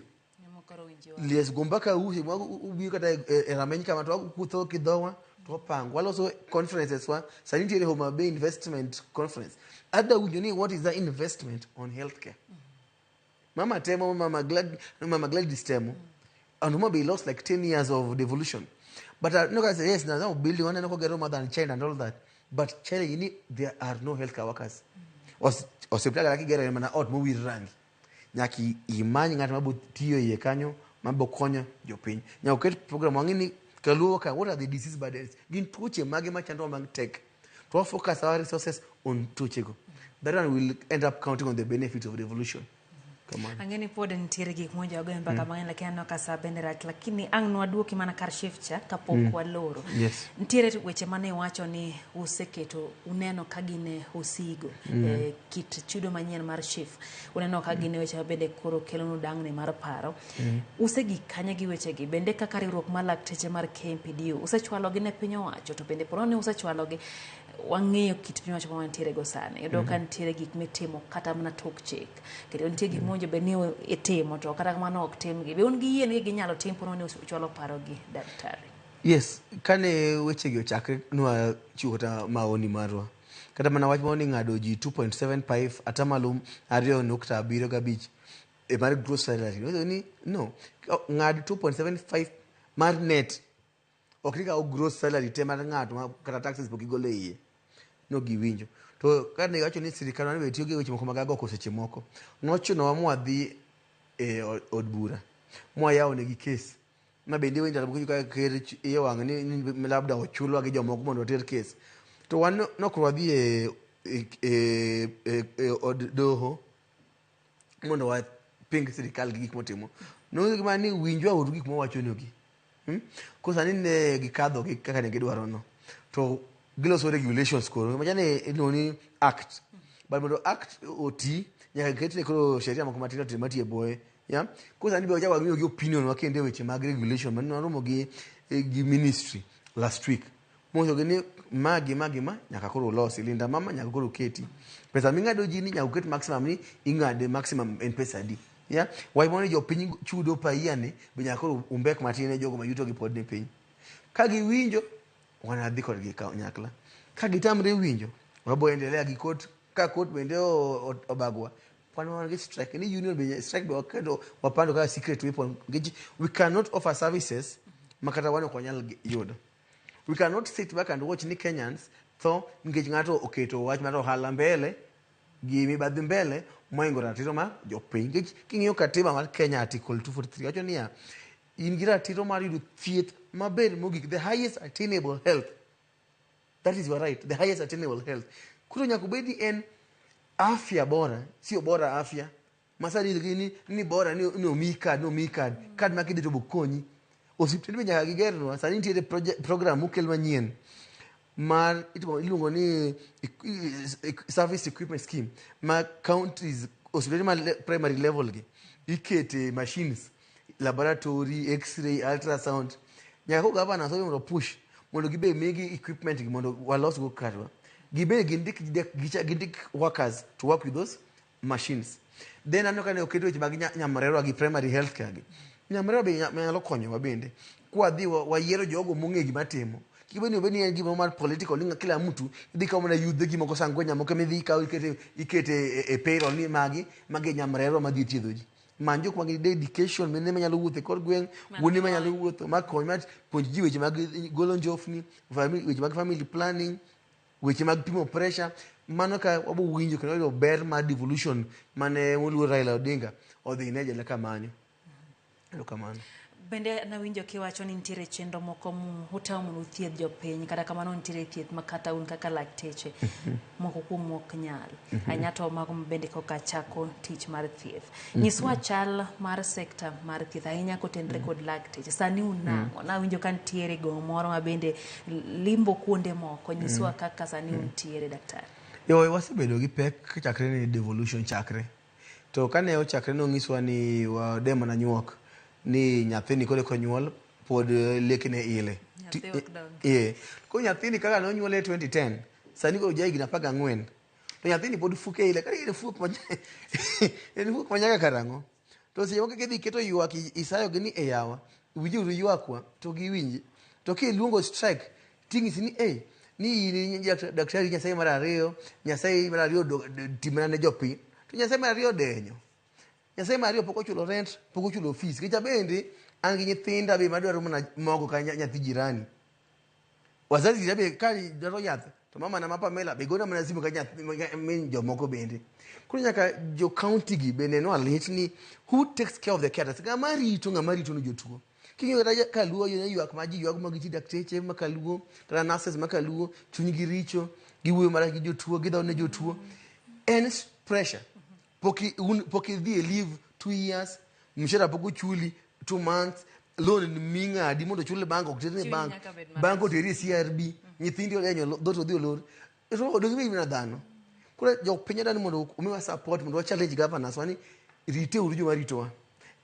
Lies go mbaka use ubiro kata e rameny kama to wakutho kidhowa to wapango waloso conferences wa sani nitiere Homa Bay investment conference adwa winjo ni what is the investment on healthcare. Mama temo, Mama Gladys temo. And Homa Bay lost like 10 years of devolution. But no guys say yes now building one and gero mother and China and all that. But China you need, there are no healthcare workers. Osiptal kata kigero mana ot mowir rangi. Nyaka imany ng'at mabo tiyo iye kanyo mabo konyo jopiny. Nyaka oket program wang'e ni kaluo ka what are the disease burdens? Gin tuoche mage machando mag tek. To focus our resources on tuochego. That one will end up counting on the benefits of devolution. Ang'e ni pod nitiere gik mowinjo wagoye mbaka mang'eny lakini aneno ka sa bende rach lakini ang' nwaduoki mana kar shift cha kapok waloro. Yes. Nitiere weche mane iwacho ni useketo uneno ka gin osigo kit chudo manyien mar SHIF uneno ka gin weche mabende koro kelonu dang'ni mar paro. Usegik kanye gi wechegi bende kaka riwruok mar lakteche mar KMPDU usechwalogi ne piny owacho to bende pono ni usechwalogi wang'eyo kit piny owacho ma wantiere go sani iyudo ka nitiere gik mitimo kata mana tok chik kendo nitie gik mowinjo bed ni itimo to kata kamano ok timgi be un gi yie ni ginyalo tim pono ni uchwalo parogi daktari? Yes, kane wechegi ochakre nwachiwo kata maoni marwa. Kata mana wach moro ni ng'ado ji 2.75 atamalo 2.75 e mar gross salary. Nwacho ni no, ng'ad 2.75 mar net. Ok ni kawo gross salary te mar ng'ato ma kata taxes pok igolo e iye. No giwinjo. To kane giwacho ni sirikal mane be tiyo gi weche moko mag agoko seche moko. Nochunowa mwadhi e od bura. Mwayawo negi kes. Ma bende iwinjo ndalo moko ka ker iye wang' ni labda ochulwa gi jomoko mondo water kes. To wan nok wadhi e od doho mondo waping sirikal gi gik motimo. Nonyisogi mana ni winjwa uru gik mwawachonugi. Koro sani ne gikadho gi kaka ne gidwaro no. To giloso regulations koro. Machane iluongo ni act. But mondo act oti, nyaka ketne koro sheria moko matindo tindo matiyo e bwoye. Yeah? Koro sani be wachako wang'iyo gi opinion wa kendo e weche mag regulation mane waromo gi ministry last week. Monyisogi ni ma gi ma gi ma nyaka koro ulosi. Linda mama nyaka koro uketi. Pesa ming'ado ji ni nyaka uket maximum ni ing'ade maximum en pesa adi. Yeah? Wach moro ni jopiny chudo per year ni be nyaka koro umbek matin ne jogo ma yuto gi pod ni piny. Ka giwinjo, wanadhi kodgi kanyakla. Ka gitamre winjo, wabo endelea gi court. Ka court bende obagwa, wan wan gi strike. Ni union be strike be waketo wapando kaka secret weapon. Nikech we cannot offer services ma kata wan ok wanyal yudo. We cannot sit back and watch ni Kenyans tho nikech ng'ato oketo wach mar ohala mbele gi mibadhi mbele mohingo ratiro mar jopiny. Nikech king'iyo katiba mar Kenya Article 243 wacho niya, in gi ratiro mar yudo thieth maber mogik, the highest attainable health. That is your right, the highest attainable health. Koro nyaka obed ni en afya bora, sio bora afya. Masani ni bora ni omiyi card, ni omiyi card. Card ma kidhi to bo konyi. Osiptende be nyaka gigernwa. Sani nitiere program mokel manyien mar iluongo ni service equipment scheme ma counties osiptende ma primary level gi ikete machines, laboratory, x-ray, ultrasound. Nyaka ko governors mondo push mondo gibe migi equipment gi mondo walos go karwa. Gibe gindik workers to work with those machines. Then aneno ka ne oket weche mag nyamrerwa gi primary health care gi. Nyamrerwa be nyalo konyowa bende. Kwadhi wayiero jogo mong'e gima timo. Kik bed ni obed ni en gimoro mar political ni kila mtu idhi kawo mana yudhe gi moko sangwenya moko midhi ikawo ikete e payroll ni magi nyamrerwa madhi thiedho ji. Many jok ma gi dedication, mine manyalo wuotho e kor gweng', wuone manyalo wuotho, makony, ma puonj ji weche mag golo njofni, weche mag family planning, weche mag pimo pressure. Mano ka wabo winjo kendo yudo ber mar devolution mane moluor Raila Odinga odhi ne jela kamanyo. Erokamano. Bende nawinjo kiwacho ni nitiere chenro moko utemo mondo uthiedh jopiny, kata kamano nitiere thieth ma kata un kaka lakteche moko kuomu ok nyal. Ahinya to mago bende koka chako tich mar thieth. Nyiswa chal mar sekta mar thieth ahinya kotenre kod lakteche. Sani unang'o? Nawinjo ka nitiere gong' moro ma bende limbo kuonde moko. Nyiswa kaka sani untiere daktari. Yo, wasebedo gi pek chakre ni devolution chakre. To kane ochakre nonyiswa ni wade mana nyuok ni nyathini koro konyuol pod lekne ile. Nyathi ok dongi. Koro nyathini kaka nonyuole 2010, sani koro ja higni 14. To nyathini pod fuke ile, kata en fuok ma en fuok ma nyaka karang'o. To seche moko kidhi keto ywak isayogi ni e yawa, winjuru ywakwa to giwinji. To kiluongo strike ting'isi ni eh ni in daktari Nyasaye mar ariyo, Nyasaye mar ariyo timna ne jopiny. To Nyasaye mar ariyo odenyo. Nyasaye mar ariyo pok ochulo rent, pok ochulo fees. Nikech abende an gi nyithinda be madwaro mana mogo ka nyathi jirani. Wazazi be ka dwaro yath to mama na ma Pamela be gona mana simu ka nyathi min jomoko bende. Koro nyaka jo county gi be nenwa lit ni who takes care of the carers. Ng'ama rito ng'ama rito ni jotuo. King'iyo kata kaluo ywak ma ji ywak ma giti dakteche ma kaluo kata nurses ma kaluo chunygi richo giwuoyo marach gi jotuo gidhawo ne jotuo. En pressure. Pok idhi e leave 2 years, mshahara pok ochuli 2 months, loan ming'adi mondo ochul e bank ok ter e bank. Bank oteri e CRB, nyithindi odenyo dhoot odhi olor. Odong' iwe mana dhano. Koro jopiny adwaro ni mondo omiwa support mondo wa challenge governors wa ni rite uru joma ritowa.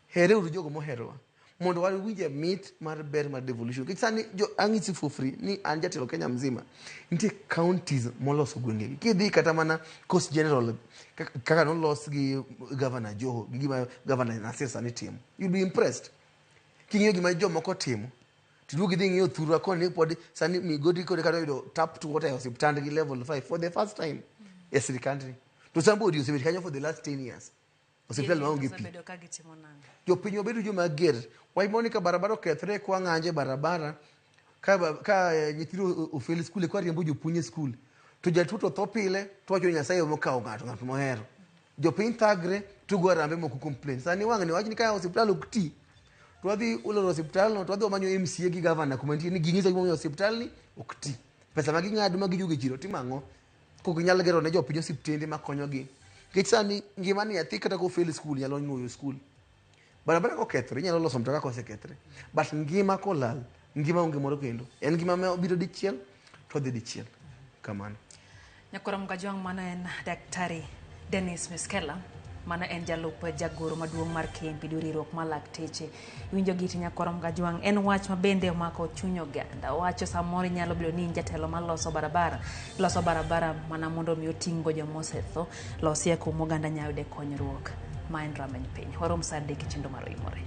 Here uru jogo moherowa. Mondo wawinje mit mar ber mar devolution. Nikech sani jo ang'isi for free ni an jatelo Kenya mzima. Nitie counties moloso gwengegi. Kidhi kata mana Coast General kaka nolos gi Governor Joho gi gima Governor Nasir sani timo. You'll be impressed. King'iyo gima jomoko timo. Tiduogo idhi ng'iyo thurwa koni pod sani migodi kod kata oyudo tap water e osiptand gi level 5 for the first time e sirikandni. To somebody osebet kanyo for the last 10 years. Osiptal maonge pi. Osebedo ka gitimo nang'o? Jopiny wabedo joma ger. Wach moro ni ka barabara okethre kwa ng'anjo e barabara, ka nyithindo ofel skul kwa riembo jopuonj e skul. To jatuo to tho pile, to wacho ni Nyasaye ema okawo ng'ato, ng'at mohero. Jopiny thagre, to go arambe moko complain. Sani wang'ni wach ni ka osiptal ok ti, to wadhi oloro osiptal no, to wadhi wamanyo MCA gi governor kuma nitie ni ging'iso gimomiyo osiptal ni ok ti. Pesa ma ging'ado ma gijuogo e chiro timo ang'o? Kok ginyal gero ne jopiny osiptende makonyogi. Nikech sani ngima ni nyathi kata kofel skul nyalo nuoyo skul. Barabara kokethore inyalo loso mtoka kosekethre. But ngima kolal, ngima onge moro kendo. En ngima ma obiro dichiel to odhi dichiel. Kamano. Nyakoro Mgajwang' mano en Daktari Dennis Miskela. Mano en jalup jagoro maduong' mar KMPDU riwruok mar lakteche. Iwinjo giti Nyakoro Mgajwang' en wach ma bende omako chuny oganda. Owacho samoro inyalo bedo ni in jatelo maloso barabara. Loso barabara mana mondo mi oting' go joma osetho. Losie kuma oganda nyalo yude konyruok. Ma en Rameny Piny. Warom saa 3 e chenro mar Oimore.